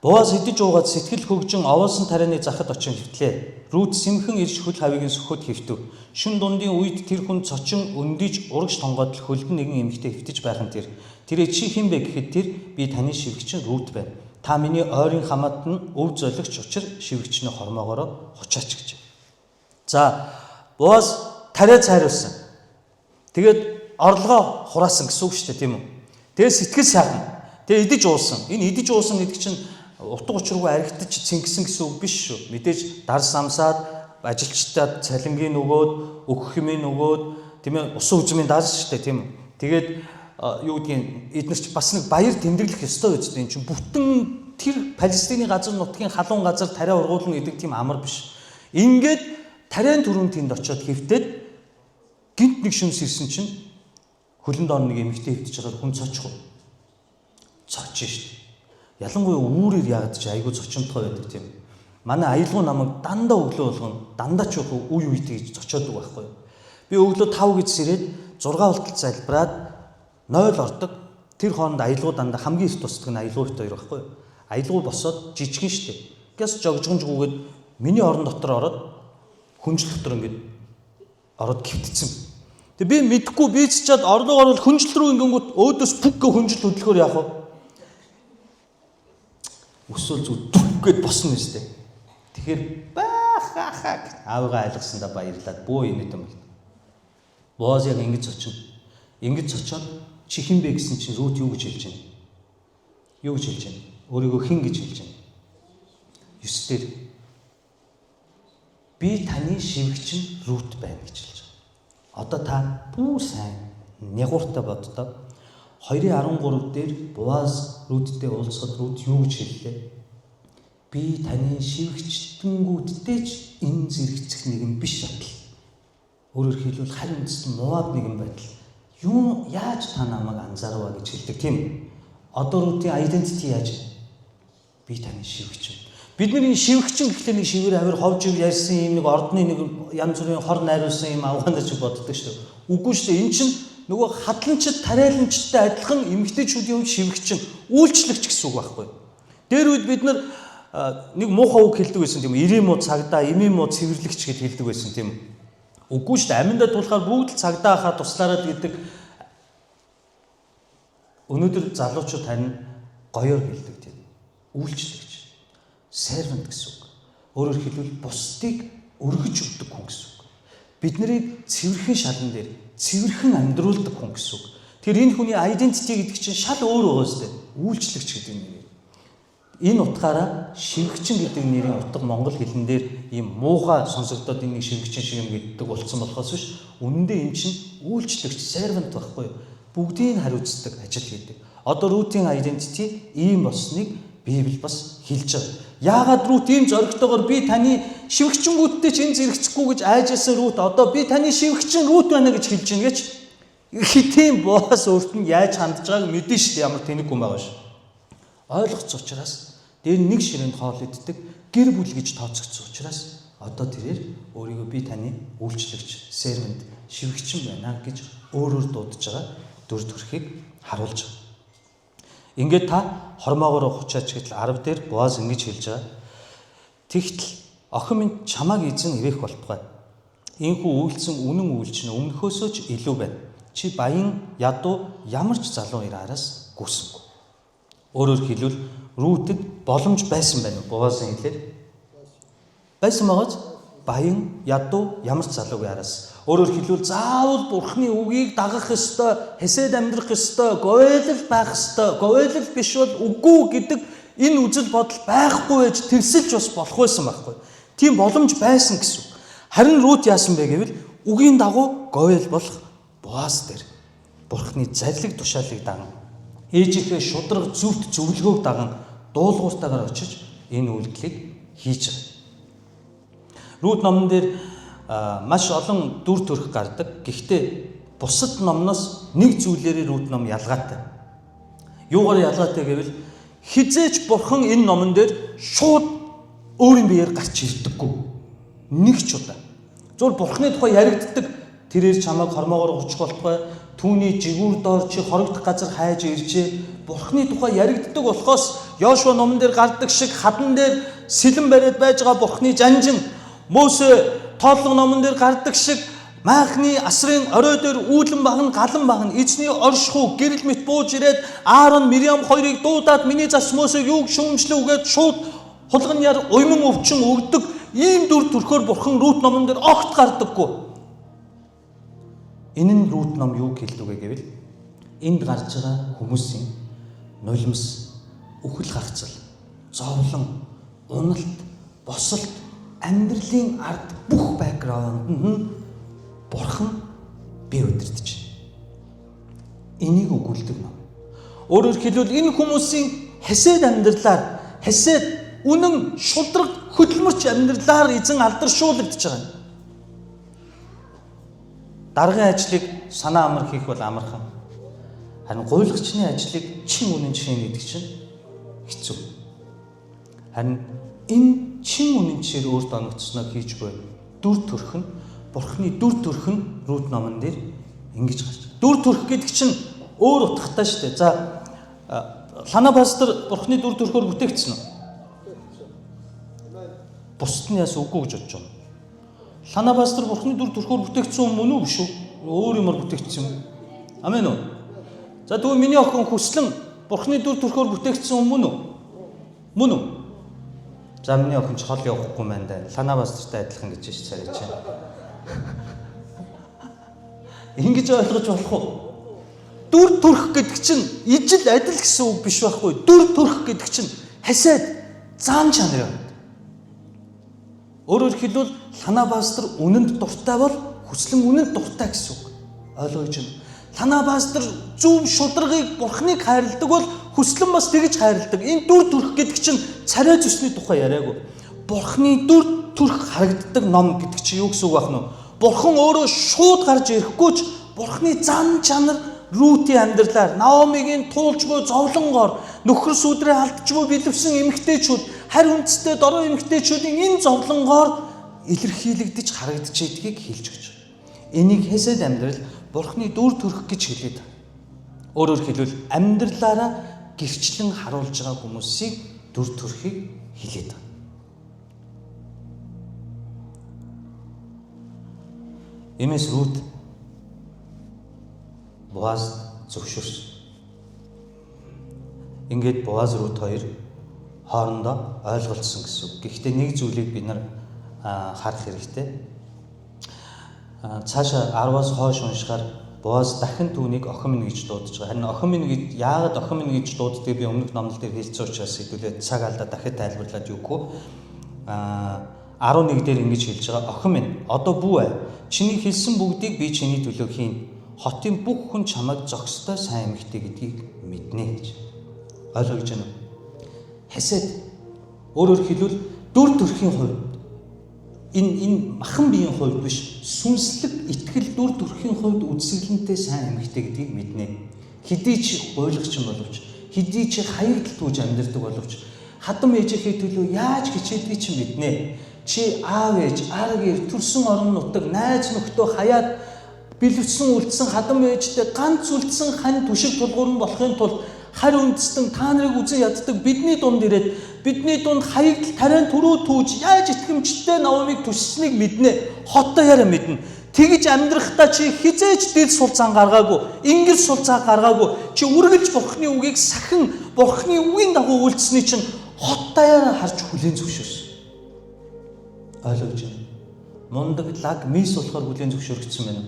Боаз идэж уугаад сэтгэл хөгжин овоосон тарианы захад очин хөвтлээ. Рут сэмхэн ирж хөл хавийг нь сөхөд хэвтв. Шүн дундын үед тэр хүн цочин өндийж урагш тонгойдол хөлдөн нэгэн эмэгтэй хэвтэж байх нь тэр. Тэрээ чи хэн бэ гэхэд тэр би таны шивгчин Рут байна. Та миний ойрын хамаат нь өв золигч учир шивгчний хормоогоороо хучаач гэж. За Боаз тариа цайруулсан. Тэгээд орлогоо хураасан гэсэн үг шүү дээ, тийм үү? Тэгээд сэтгэл сайхан. Тэгээд идэж уусан. Энэ идэж уусан гэдэг чинь утга учиргүй аригтаж цэнгсэн гэсэн үг биш шүү. Мэдээж дарс амсаад ажилчдад цалингийн нөгөөд, өгөх юмын нөгөөд, тийм ээ, усан хүзмийн дарс шүү дээ, тийм үү? Тэгээд юу гэдгийг эднэр чи бас нэг баяр тэмдэглэх ёстой үстэй. Энэ чинь бүтэн тэр Палестины газар нутгийн халуун газар тариа ургуулна гэдэг тийм амар биш. Ингээд тариан түрүүн тэнд очиод хэвтээд гинт нэг шүнс ирсэн чинь хөлөн доор нэг эмэгтэй хэвтэж байгаа хүн цочих. Цочин шүү дээ. Ялангуяа үүрээр яагаад ч айгүй зочимтгой байдаг тийм. Манай аялгау намайг дандаа өглөө болгон дандаа ч үе үе тэгж зочоодог байхгүй юу. Би өглөө 5 гэж сэрээд 6 болтол залбираад 0 ордог. Тэр хооронд аялгау дандаа хамгийн их тусдаг нь аялгау бит хоёр байхгүй юу. Аялгау босоод жижигэн шүү дээ. Гэс жогжгонж гүгээд миний орон дотор ороод хүнжил дотор ингээд ороод гівтцэн. Тэг би мэдхгүй бийцчаад орлого орвол хүнжил рүү ингэнгүүт өөдөөс пүк гэ хүнжил хөдлөхөөр яах вэ? Өсөөл зүг дүк гэд босно нэстэй. Тэгэхээр баахахаа аавыгаа айлгасандаа баярлаад бөө инээд юм бол. Боаз яг ингэж зочин. Ингэж зочоод чи хэн бэ гэсэн чинь Рут юу гэж хэлж байна? Юу гэж хэлж байна? Өөрийгөө хэн гэж хэлж байна? 9 дээр би таны шивгчин Рут байна гэж хэлж байгаа. Одоо та бүр сайн нягууртай боддоо 2:13 дээр Боаз Руттэй уулзахад Рут юу гэж хэллээ? Би таны шивгчтэнгүүдтэй ч энэ зэрэгцэх нэгэн биш атал. Өөрөөр хэлбэл харь үндэстэн Моаб нэгэн байдал. Юу яаж та намайг анзаарваа гэж хэлдэг тийм үү? Одоо Рутийн identity яаж? Би таны шивгчин. Бид нар энэ шивгчин гэхлээр нэг шивэр авир ховж ив ярьсан юм нэг ордны нэг янз бүрийн хор найруулсан юм авгаанаар чи боддог шүү дээ. Үгүй шүү дээ. Энэ чинь нөгөө хадланчд тариаланчдтай адилхан эмэгтэйчүүдийн хувьд шивгчин, үйлчлэгч гэсэн үг байхгүй. Дээр үед бид нар нэг муухай үг хэлдэг байсан тийм үү? Ирийн муу цагдаа, эмийн муу цэвэрлэгч гэж хэлдэг байсан тийм үү? Үгүй шүү дээ. Аминдаа тулахаар бүгд л цагдаа хаа туслаараа л гэдэг. Өнөөдөр залуучууд харин гоёор хэлдэг тийм. Үйлчлэгч. Servant гэсэн үг. Өөрөөр хэлбэл бусдыг өргөж өгдөг хүн гэсэн үг. Бид нарыг цэвэрхэн шалан дээр цэвэрхэн амьдруулдаг хүн гэсэн үг. Тэр энэ хүний identity гэдэг чинь шал өөр байгаа зү. Үйлчлэгч гэдэг нэрээр. Энэ утгаараа шивгчин гэдэг нэрийн утга монгол хэлэн дээр ийм муухай сонсогдоод энэ нэг шивгчин шиг юм гэдэг болсон болохоос биш. Үнэндээ энэ чинь үйлчлэгч servant байхгүй юу? Бүгдийг хариуцдаг ажил хийдэг. Одоо Рутийн identity ийм болсныг Библи бас хэлж байгаа. Яагаад Рут ийм зоригтойгоор би таны шивгчэнгүүдтэй ч энэ зэрэгцэхгүй гэж айжсэн Рут одоо би таны шивгчин Рут байна гэж хэлж байна гэж хитийн Боаз өөрт нь яаж хандж байгааг мэдэн шүү дээ. Ямар тэнэг хүн байгаа ш. Ойлгоцсон учраас дээр нэг ширээнд хоол иддэг гэр бүл гэж тооцогдсон учраас одоо тэрээр өөрийгөө би таны үйлчлэгч, servant, шивгчин байна гэж өөрөөр дуудаж байгаа дүр төрхийг харуулж байгаа. Ингээд та хормоогоор хучаач гэтэл 10 дээр Боаз ингэж хэлж байгаа. Тэгтэл охин минь чамааг эзэн ивэх болтугай. Ийхүү үйлдсэн үнэн үйлч нь өмнөхөөсөө ч илүү байна. Чи баян ядуу ямар ч залуу араас гүйсэнгүй. Өөрөөр хэлбэл Рутэд боломж байсан байна уу? Боазын хэлээр байсан байгааз баян ядуу ямар ч залуугийн араас. Өөрөөр хэлбэл заавал Бурхны үгийг дагах ёстой, хэсэд амьдрах ёстой, говьлол байх ёстой, говьлол биш бол үгүй гэдэг энэ үзэл бодол байхгүй байж тэрсэлж бас болох байсан байхгүй. Тийм боломж байсан гэсэн үг. Харин Рут яасан бэ гэвэл үгийн дагуу говьл болох Боаз дээр Бурхны зарлиг тушаалыг даган ээжийнхээ шудраг зөвхт зөвлөгөөг даган дуулууртайгаар очиж энэ үйлдэлийг хийж байгаа. Рут номон дээр маш олон дүр төрх гардаг. Гэхдээ бусад номноос нэг зүйлээрээ Рут ном ялгаатай. Юугаар ялгаатай гэвэл хизээч бурхан энэ номон дээр шууд өөрийн биеэр гарч ирдэггүй. Нэг ч удаа. Зөвхөн бурханы тухай яригддаг тэрээр чамайг хормоогоор учих болтугай, түүний жигүүр доор чи хорогдох газар хайж иржээ. Бурханы тухай яригддаг болохоос Йошуа номон дээр гардаг шиг хадан дээр сэлэн бариад байж байгаа бурханы жанжин Мосе тооллого номон дээр гардаг шиг майхны асрын орой дээр үүлэн багна галан багна эзний оршихуу гэрэл мэт бууж ирээд Аарон Мириам хоёрыг дуудаад миний зас Мосег юуг шүүмжлэв гээд шууд хулган яр уйман өвчин өгдөг ийм дүр төрхөөр бурхан Рут номон дээр огт гардаггүй. Энэ нь Рут ном юу хэлдэг вэ гэвэл энд гарч байгаа хүмүүсийн нулимс, үхэл хагцал, зовлон, уналт, босолт амьдралын ард бүх бэкграунд нь бурхан бий удирдах. Энийг өгүүлдэг ном. Өөрөөр хэлбэл энэ хүмүүсийн хасаад амьдралаар хасаад үнэн шудраг хөдөлмөрч амьдралаар эзэн алдаршуулгадж байгаа юм. Даргын ажлыг санаа амар хийх бол амархан. Харин гуйлагчны ажлыг чин үнэнч хийнэ гэдэг чинь хэцүү. Харин энэ чин үнэнчээр өөрт оногдсноо хийж буй дүр төрх нь Бурхны дүр төрх нь Рут номон дээр ингэж гарч. Дүр төрх гэдэг чинь өөр утгатай шүү дээ. За, Лана пастор Бурхны дүр төрхөөр бүтээгдсэн үү? Бусд нь яас үгүй гэж бодож байна. Лана пастор Бурхны дүр төрхөөр бүтээгдсэн юм мөн үү биш үү? Өөр юмар бүтээгдсэн юм. Амен үү? За, тэгвэл миний охин Хүслэн Бурхны дүр төрхөөр бүтээгдсэн юм мөн үү? Мөн үү? За, миний охин ч хол явахгүй маань да. Лана пастортай адилхан гэж шээ царай чинь. Ингэж ойлгож болох уу? Дүр төрх гэдэг чинь ижил адил гэсэн үг биш байхгүй. Дүр төрх гэдэг чинь хасаад зан чанар юм. Өөрөөр хэлбэл Лана пастор үнэнд дуртай бол Хүслэн үнэнд дуртай гэсэн үг. Ойлгож байна. Лана пастор зөв шударгыг Бурхныг хайрладаг бол Хүслэн бас тэгж хайрладаг. Энэ дүр төрх гэдэг чинь царай зүсний тухай яриаггүй. Бурхны дүр төрх харагддаг ном гэдэг чинь юу гэсэн үг байх нь вэ? Бурхан өөрөө шууд гарч ирэхгүй ч Бурхны зан чанар Рутийн амьдралаар, Наомигийн туулжгүй зовлонгоор, нөхөр сүдрээ алдчихгүй бэлэвсэн эмэгтэйчүүд, харь үндэстэй дорой эмэгтэйчүүдийн энэ зовлонгоор илэрхийлэгдэж харагдаж идгийг хэлж өгч байгаа. Энийг хесэд амьдрал Бурхны дүр төрх гэж хэлээд байна. Өөрөөр хэлбэл амьдралаараа гэрчлэн харуулж байгаа хүмүүсийг дүр төрхийг хэлээд байна. Имээс Рут Боаз зөвшөөрсөн. Ингээд Боаз Рут хоёр хоорондоо ойлголцсон гэсэн үг. Гэхдээ нэг зүйлийг бид нар харах хэрэгтэй. Цаашаа 10-аас хойш уншихаар Боаз дахин түүнийг охин минь гэж дуудаж байгаа. Харин охин минь гэж яагаад охин минь гэж дууддгийг би өмнөх номлол дээр хэлсэн учраас хэдүүлээ цаг алдаа дахид тайлбарлаад юугүй. 11 дээр ингэж хэлж байгаа. Охин минь, одоо бүү ай. Чиний хэлсэн бүгдийг би чиний төлөө хийнэ. Хотын бүх хүн чамайг зохистой сайн эмэгтэй гэдгийг мэднэ гэж. Ойлгож байна уу? Хасаад өөрөөр хэлбэл дүр төрхийн хувьд энэ махан биеийн хувьд биш, сүнслэг итгэл дүр төрхийн хувьд үзэсгэлэнтэй сайн эмэгтэй гэдгийг мэднэ. Хэдий ч гуйлагч боловч, хэдий ч хаягдал түүж амьдардаг боловч хадам ээжийнхээ төлөө яаж хичээдгийг чи мэднэ. Чи аав ээж, ар гэр, төрсөн орон нутаг, найз нөхдөө хаяад бэлэвсэн үлдсэн хадам ээжтэй ганц үлдсэн хань түшиг тулгуур нь болохын тулд харь үндэстэн та нарыг үзэн яддаг бидний дунд ирээд бидний дунд хаягдал тариан түрүү түүж яаж итгэмжтэй Наомиг төссөнийг мэднэ. Хоттой яриа мэднэ. Тэгж амьдрахдаа чи хизээж дил сулцаан гаргаагүй, ингэл сулцаа гаргаагүй. Чи үргэлж Бурхны үгийг сахин Бурхны үгийн дагуу үйлдсэний чинь хот даяараа харж хүлээн зөвшөөрсөн. Ойлгож байна. Мундаг лаг мис болохоор хүлээн зөвшөөрөгдсөн байна.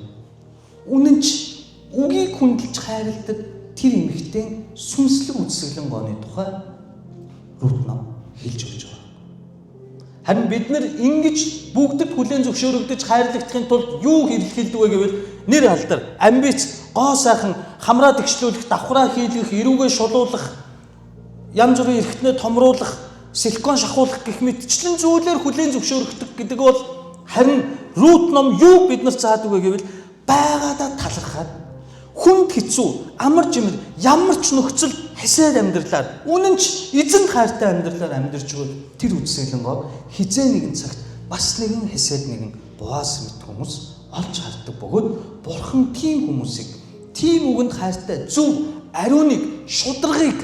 Үнэн ч үгийг хүндэлж хайрладаг тэр эмэгтэй сүнслэг үзэсгэлэн гооны тухай Рут ном хэлж өгч байгаа. Харин бид нар ингэж бүгдэд хүлээн зөвшөөрөгдөж хайрлагдахын тулд юу хэрэглэдэг вэ гэвэл нэр алдар, амбиц, гоо сайхан, хамраа тэгшлүүлэх, давхраа хийлгэх, эрүүгээ шулуулах, янз бүрийн эрхтнээ томруулах, силикон шахуулах гэх мэтчлэн зүйлээр хүлээн зөвшөөрөгдөх гэдэг бол харин Рут ном юу бид нарт заадаг вэ гэвэл байгаадаа талархаад хүнд хэцүү, амар жимэр, ямар ч нөхцөл хасаад амьдралаар, үнэн ч эзэн хайртай амьдралаар амьдарч бол тэр үзэсгэлэнгоо хизээ нэгэн цагт бас нэгэн хасаад нэгэн Боаз мэт хүмүүс олж хардаг бөгөөд Бурхан тийм хүмүүсийг, тийм үгэнд хайртай зөв ариуныг, шударгыг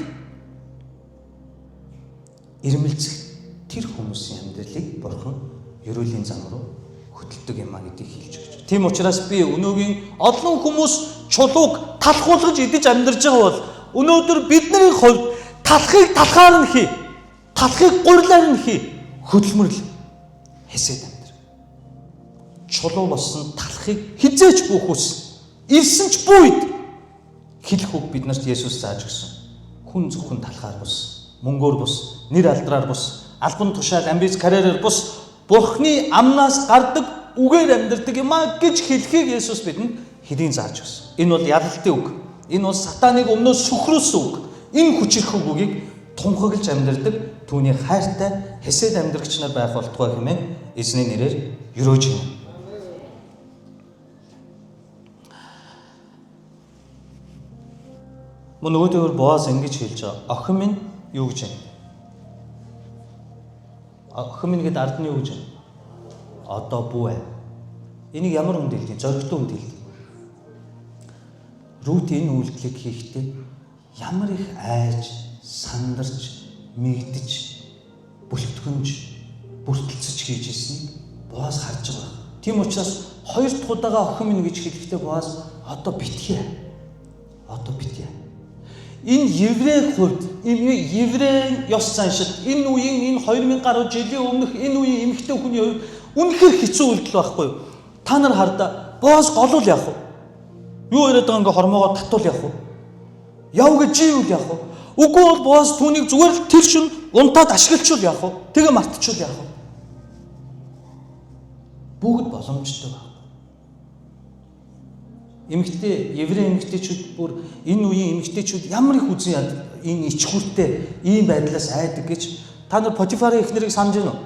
ирмэлцэх тэр хүмүүсийн амьдралыг Бурхан ерөөлийн зам руу хөтэлдэг юм а гэдгийг хэлж өгч. Тийм учраас би өнөөгийн олон хүмүүс чулууг талхуулгаж идэж амьдарч байгаа бол өнөөдөр бидний хувьд талхыг талхаар нь хий, талхыг гурлаар нь хий, хөдөлмөрлө хэсэд амьдр. Чулуу болсон талхыг хизээч бүхүүс ирсэн ч бүйд хэлэх үг биднэрт Есүс зааж өгсөн. Хүн зөвхөн талхаар бус, мөнгөөр бус, нэр алдраар бус, албан тушаал, амбиц, карьераар бус, Бурхны амнаас гардаг үгээр амьдардаг юм а гэж хэлхийг Есүс бидэнд хэдийн зааж өгсөн. Энэ бол ялалтын үг. Энэ бол сатаныг өмнөөс шүхрүүлсэн үг. Энэ хүчирхэг үгийг тунхаглаж амьдардаг түүний хайртай хэсэд амьдрагч нар байх болтугай хэмээн эзний нэрээр ерөөж байна. Мөн нөгөөдөөр Боаз ингэж хэлж байгаа. Охин минь юу гэж байна? Охин минь гэд ард нь юу гэж байна? Одоо бүү ээ. Энийг ямар хүнд хэлдэг? Зоригтой хүнд хэлдэг. Рут энэ үйлдэлийг хийхдээ ямар их айж, сандарч, мэгдэж, бүлтгэнж, бүртэлцэж хийж ирснийг Боаз харж байгаа. Тийм учраас хоёр дахь удаага охин минь гэж хэлэхдээ Боаз одоо битгий. Одоо битгий. Энэ еврей хувьд, энэ еврей ёс заншил, энэ үеийн энэ 2000 гаруй жилийн өмнөх энэ үеийн эмэгтэй хүний хувьд үнэхээр хэцүү үйлдэл байхгүй юу? Та нар хардаа Боаз голуул яах вэ? Юу яриад байгаа ингээ хормоогоо татвал яах вэ? Яв гэж живүүл яах вэ? Үгүй бол Боаз түүнийг зүгээр л тэр шин унтаад ашиглчвал яах вэ? Тэгээ мартчихвал яах вэ? Бүгд боломжтой байна. Эмэгтэй, еврей эмэгтэйчүүд бүр энэ үеийн эмэгтэйчүүд ямар их үзэн яд энэ ичхүүртэй ийм байдлаас айдаг гэж та нар Потифарын эхнэрийг санаж байна уу?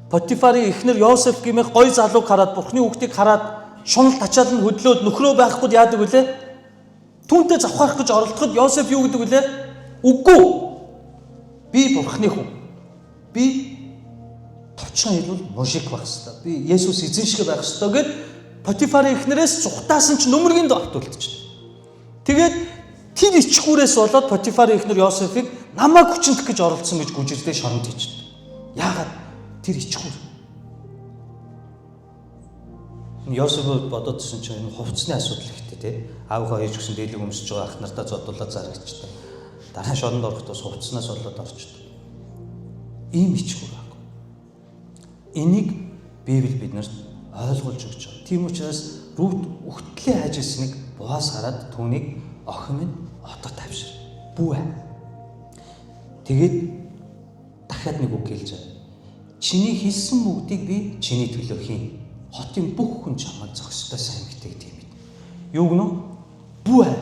Потифарын эхнэр Йосеф гэмэх гой залууг хараад бурхны хүүхдийг хараад шунал тачаал нь хөдлөөд нөхрөө байхгүй яадаг вүлээ? Түүнтэй завхаарах гэж оролдоход Йосеф юу гэдэг вүлээ? Үгүй. Би бурхны хүн. Би товчхон хэлбэл мужик байх хэвээр. Би Есүс эзэн шиг байх хэвээр гэд Потифарын эхнэрээс зүхтаасан ч нөмөргийн авт үлдчихэ. Тэгээд тэр ичхүүрээс болоод Потифарын эхнэр Йосефийг намайг хүчнэх гэж оролдсон гэж гүжирдээ шоронд хийчихсэн. Яагаад тэр ичхүүр? Йосеф бодоод ирсэн чинь энэ хувцсны асуудал ихтэй тий. Аавынхаа хийж өгсөн дээлэг өмсөж байгаа ах нартаа зодуулаад зарагчтай. Дараа нь шоронд орохдоо хувцснаас болоод орчдөг. Ийм ичхүүр баг. Энийг Библи биднэрт ойлгуулж өгч байгаа. Тийм учраас Рут өгтлээ хайж ирснийг Боаз хараад түүнийг охин минь одоо тавшир. Бүү аа. Тэгээд дахиад нэг үг хэлж байгаа. Чиний хэлсэн бүгдийг би чиний төлөө хийн. Хотын бүх хүн чамайг зохистой сайн эмэгтэй гэдгийг мэднэ. Юу гэнэ? Бүү аа.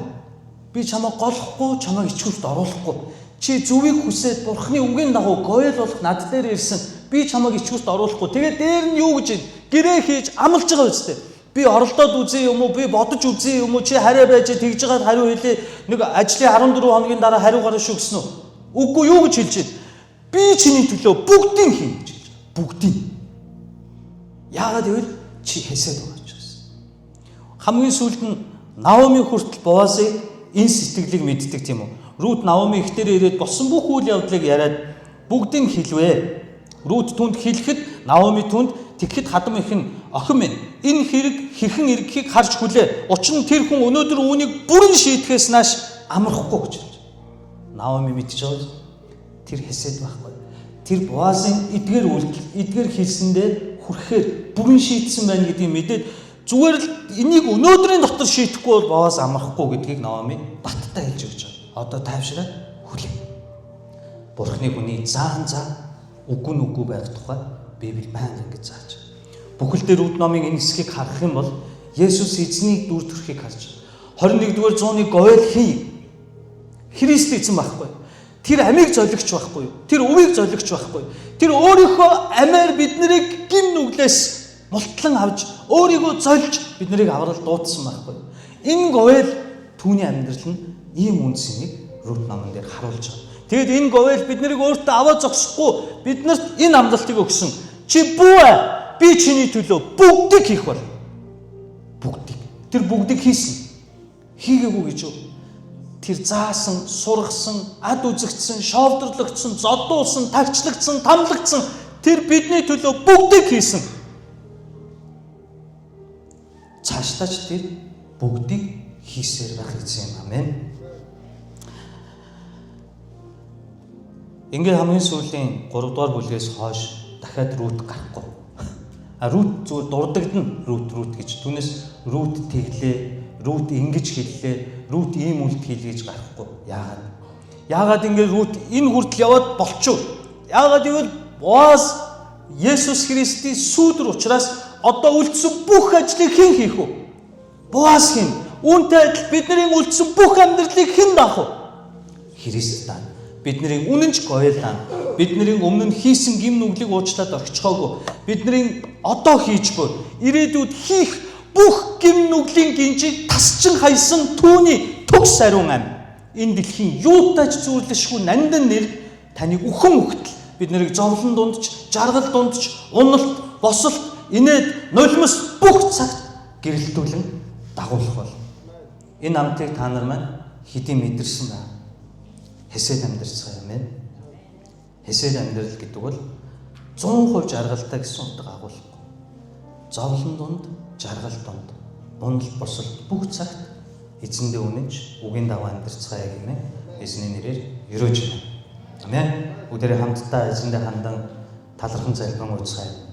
Би чамайг голохгүй, чамайг ичгүүрт оруулахгүй. Чи зөвийг хүсээд Бурхны үгийн дагуу гоёл болох над дээр ирсэн. Би чамайг ичгүүрт оруулахгүй. Тэгээд дээр нь юу гэж юм? Гэрээ хийж амлаж байгаа үстэй. Би оролдоод үзье юм уу? Би бодож үзье юм уу? Чи хараа байж тэгж байгаад хариу хэлээ. Нэг ажлын 14 хоногийн дараа хариу гарна шүү гэсэн үү? Үгүй юу гэж хэлж байна? Би чиний төлөө бүгдийг хийнэ гэж хэлж байгаа. Бүгдийг. Яагаад гэвэл чи хэсэд байгаа учраас. Хамгийн сүүлд нь Наоми хүртэл Боазыг энэ сэтгэлийг мэддэг тийм үү? Рут Наоми их дээр ирээд болсон бүх үйл явдлыг яриад бүгдийг хэлвэ. Рут түнд хэлэхэд Наоми түнд тэгэхэд хадам их нь охин минь энэ хэрэг хэрхэн эргэхийг харж хүлээ. Учир нь тэр хүн өнөөдөр үүнийг бүрэн шийдэхээс нааш амрахгүй гэж хэлж. Наоми мэдж байгаа. Тэр хэсэд байхгүй. Тэр Боазын эдгээр үйлдэл, эдгээр хэлсэндээ хүрэхээр бүрэн шийдсэн байна гэдгийг мэдээд зүгээр л энийг өнөөдрийн дотор шийдэхгүй бол Боаз амрахгүй гэдгийг Наоми баттай хэлж өгч байгаа. Одоо тайвшраад хүлээ. Бурхны хүний заан заа үгүй нь үгүй байх тухай Библи байнга ингэж зааж. Бүхэл дээр Рут номын энэ хэсгийг харах юм бол Есүс эзнийг дүр төрхийг харж 21-р зууны говьл хий. Христ эзэн байхгүй. Тэр амийг золигч байхгүй юу? Тэр өвийг золигч байхгүй. Тэр өөрийнхөө амиар биднийг гим нүглээс мултлан авч өөрийгөө зольж биднийг аврал дуудсан байхгүй. Энэ говьл түүний амьдрал нь ийм үнцнийг Рут номон дээр харуулж байгаа. Тэгээд энэ говьл биднийг өөртөө аваа зогсохгүй биднэрт энэ амлалтыг өгсөн. Чи бүү ээ, би чиний төлөө бүгдийг хийх бол. Бүгдийг. Тэр бүгдийг хийсэн. Хийгээгүй гэж юу? Тэр заасан, сургасан, ад үзэгдсэн, шоовдрлогдсон, зодуулсан, тагчлагдсан, тамлагдсан тэр бидний төлөө бүгдийг хийсэн. Цаашлаач тэр бүгдийг хийсээр байх эзэн юм. Амен. Ингээд хамгийн сүүлийн 3 дугаар бүлгээс хойш дахиад Рут гарахгүй. А Рут зүгээр дурддагна Рут Рут гэж. Түүнээс Рут тэглээ, Рут ингэж хэллээ, Рут ийм үйлдэл хийлээ гэж гарахгүй. Яагаад? Яагаад ингээд Рут энэ хүртэл яваад болчихов? Яагаад гэвэл Боаз Есүс Христийн сүүдэр учраас одоо үлдсэн бүх ажлыг хэн хийх вэ? Боаз хийн. Үүнтэй адил бидний үлдсэн бүх амьдралыг хэн даах вэ? Христ даана. Бидний үнэнч гоёл даана. Бидний өмнө нь хийсэн гим нүглийг уучлаад орчихоогүй. Бидний одоо хийж буй ирээдүйд хийх бүх гим нүглийн гинжийг тасчин хайсан түүний төгс ариун ам. Энэ дэлхийн юутай ч зүйрлэшгүй нандин нэр таныг үхэн үхтэл бид нарыг зовлон дунд ч, жаргал дунд ч, уналт, босолт, инээд, нулимс бүх цагт гэрэлтүүлэн дагуулах бол. Энэ амтыг та нар маань хэдийн мэдэрсэн ба. Хэсэд амьдарцгаа юм ээ. Хэсэд амьдрал гэдэг бол 100% жаргалтай гэсэн утга агуулахгүй. Зовлон дунд, жаргал дунд, уналт, босолт бүх цагт эзэндээ үнэнч үгийн дагуу амьдарцгаая гэмээр эзний нэрээр ерөөж байна. Амен. Бүгдээрээ хамтдаа эзэндээ хандан талархан залбирэн уйдсгаая.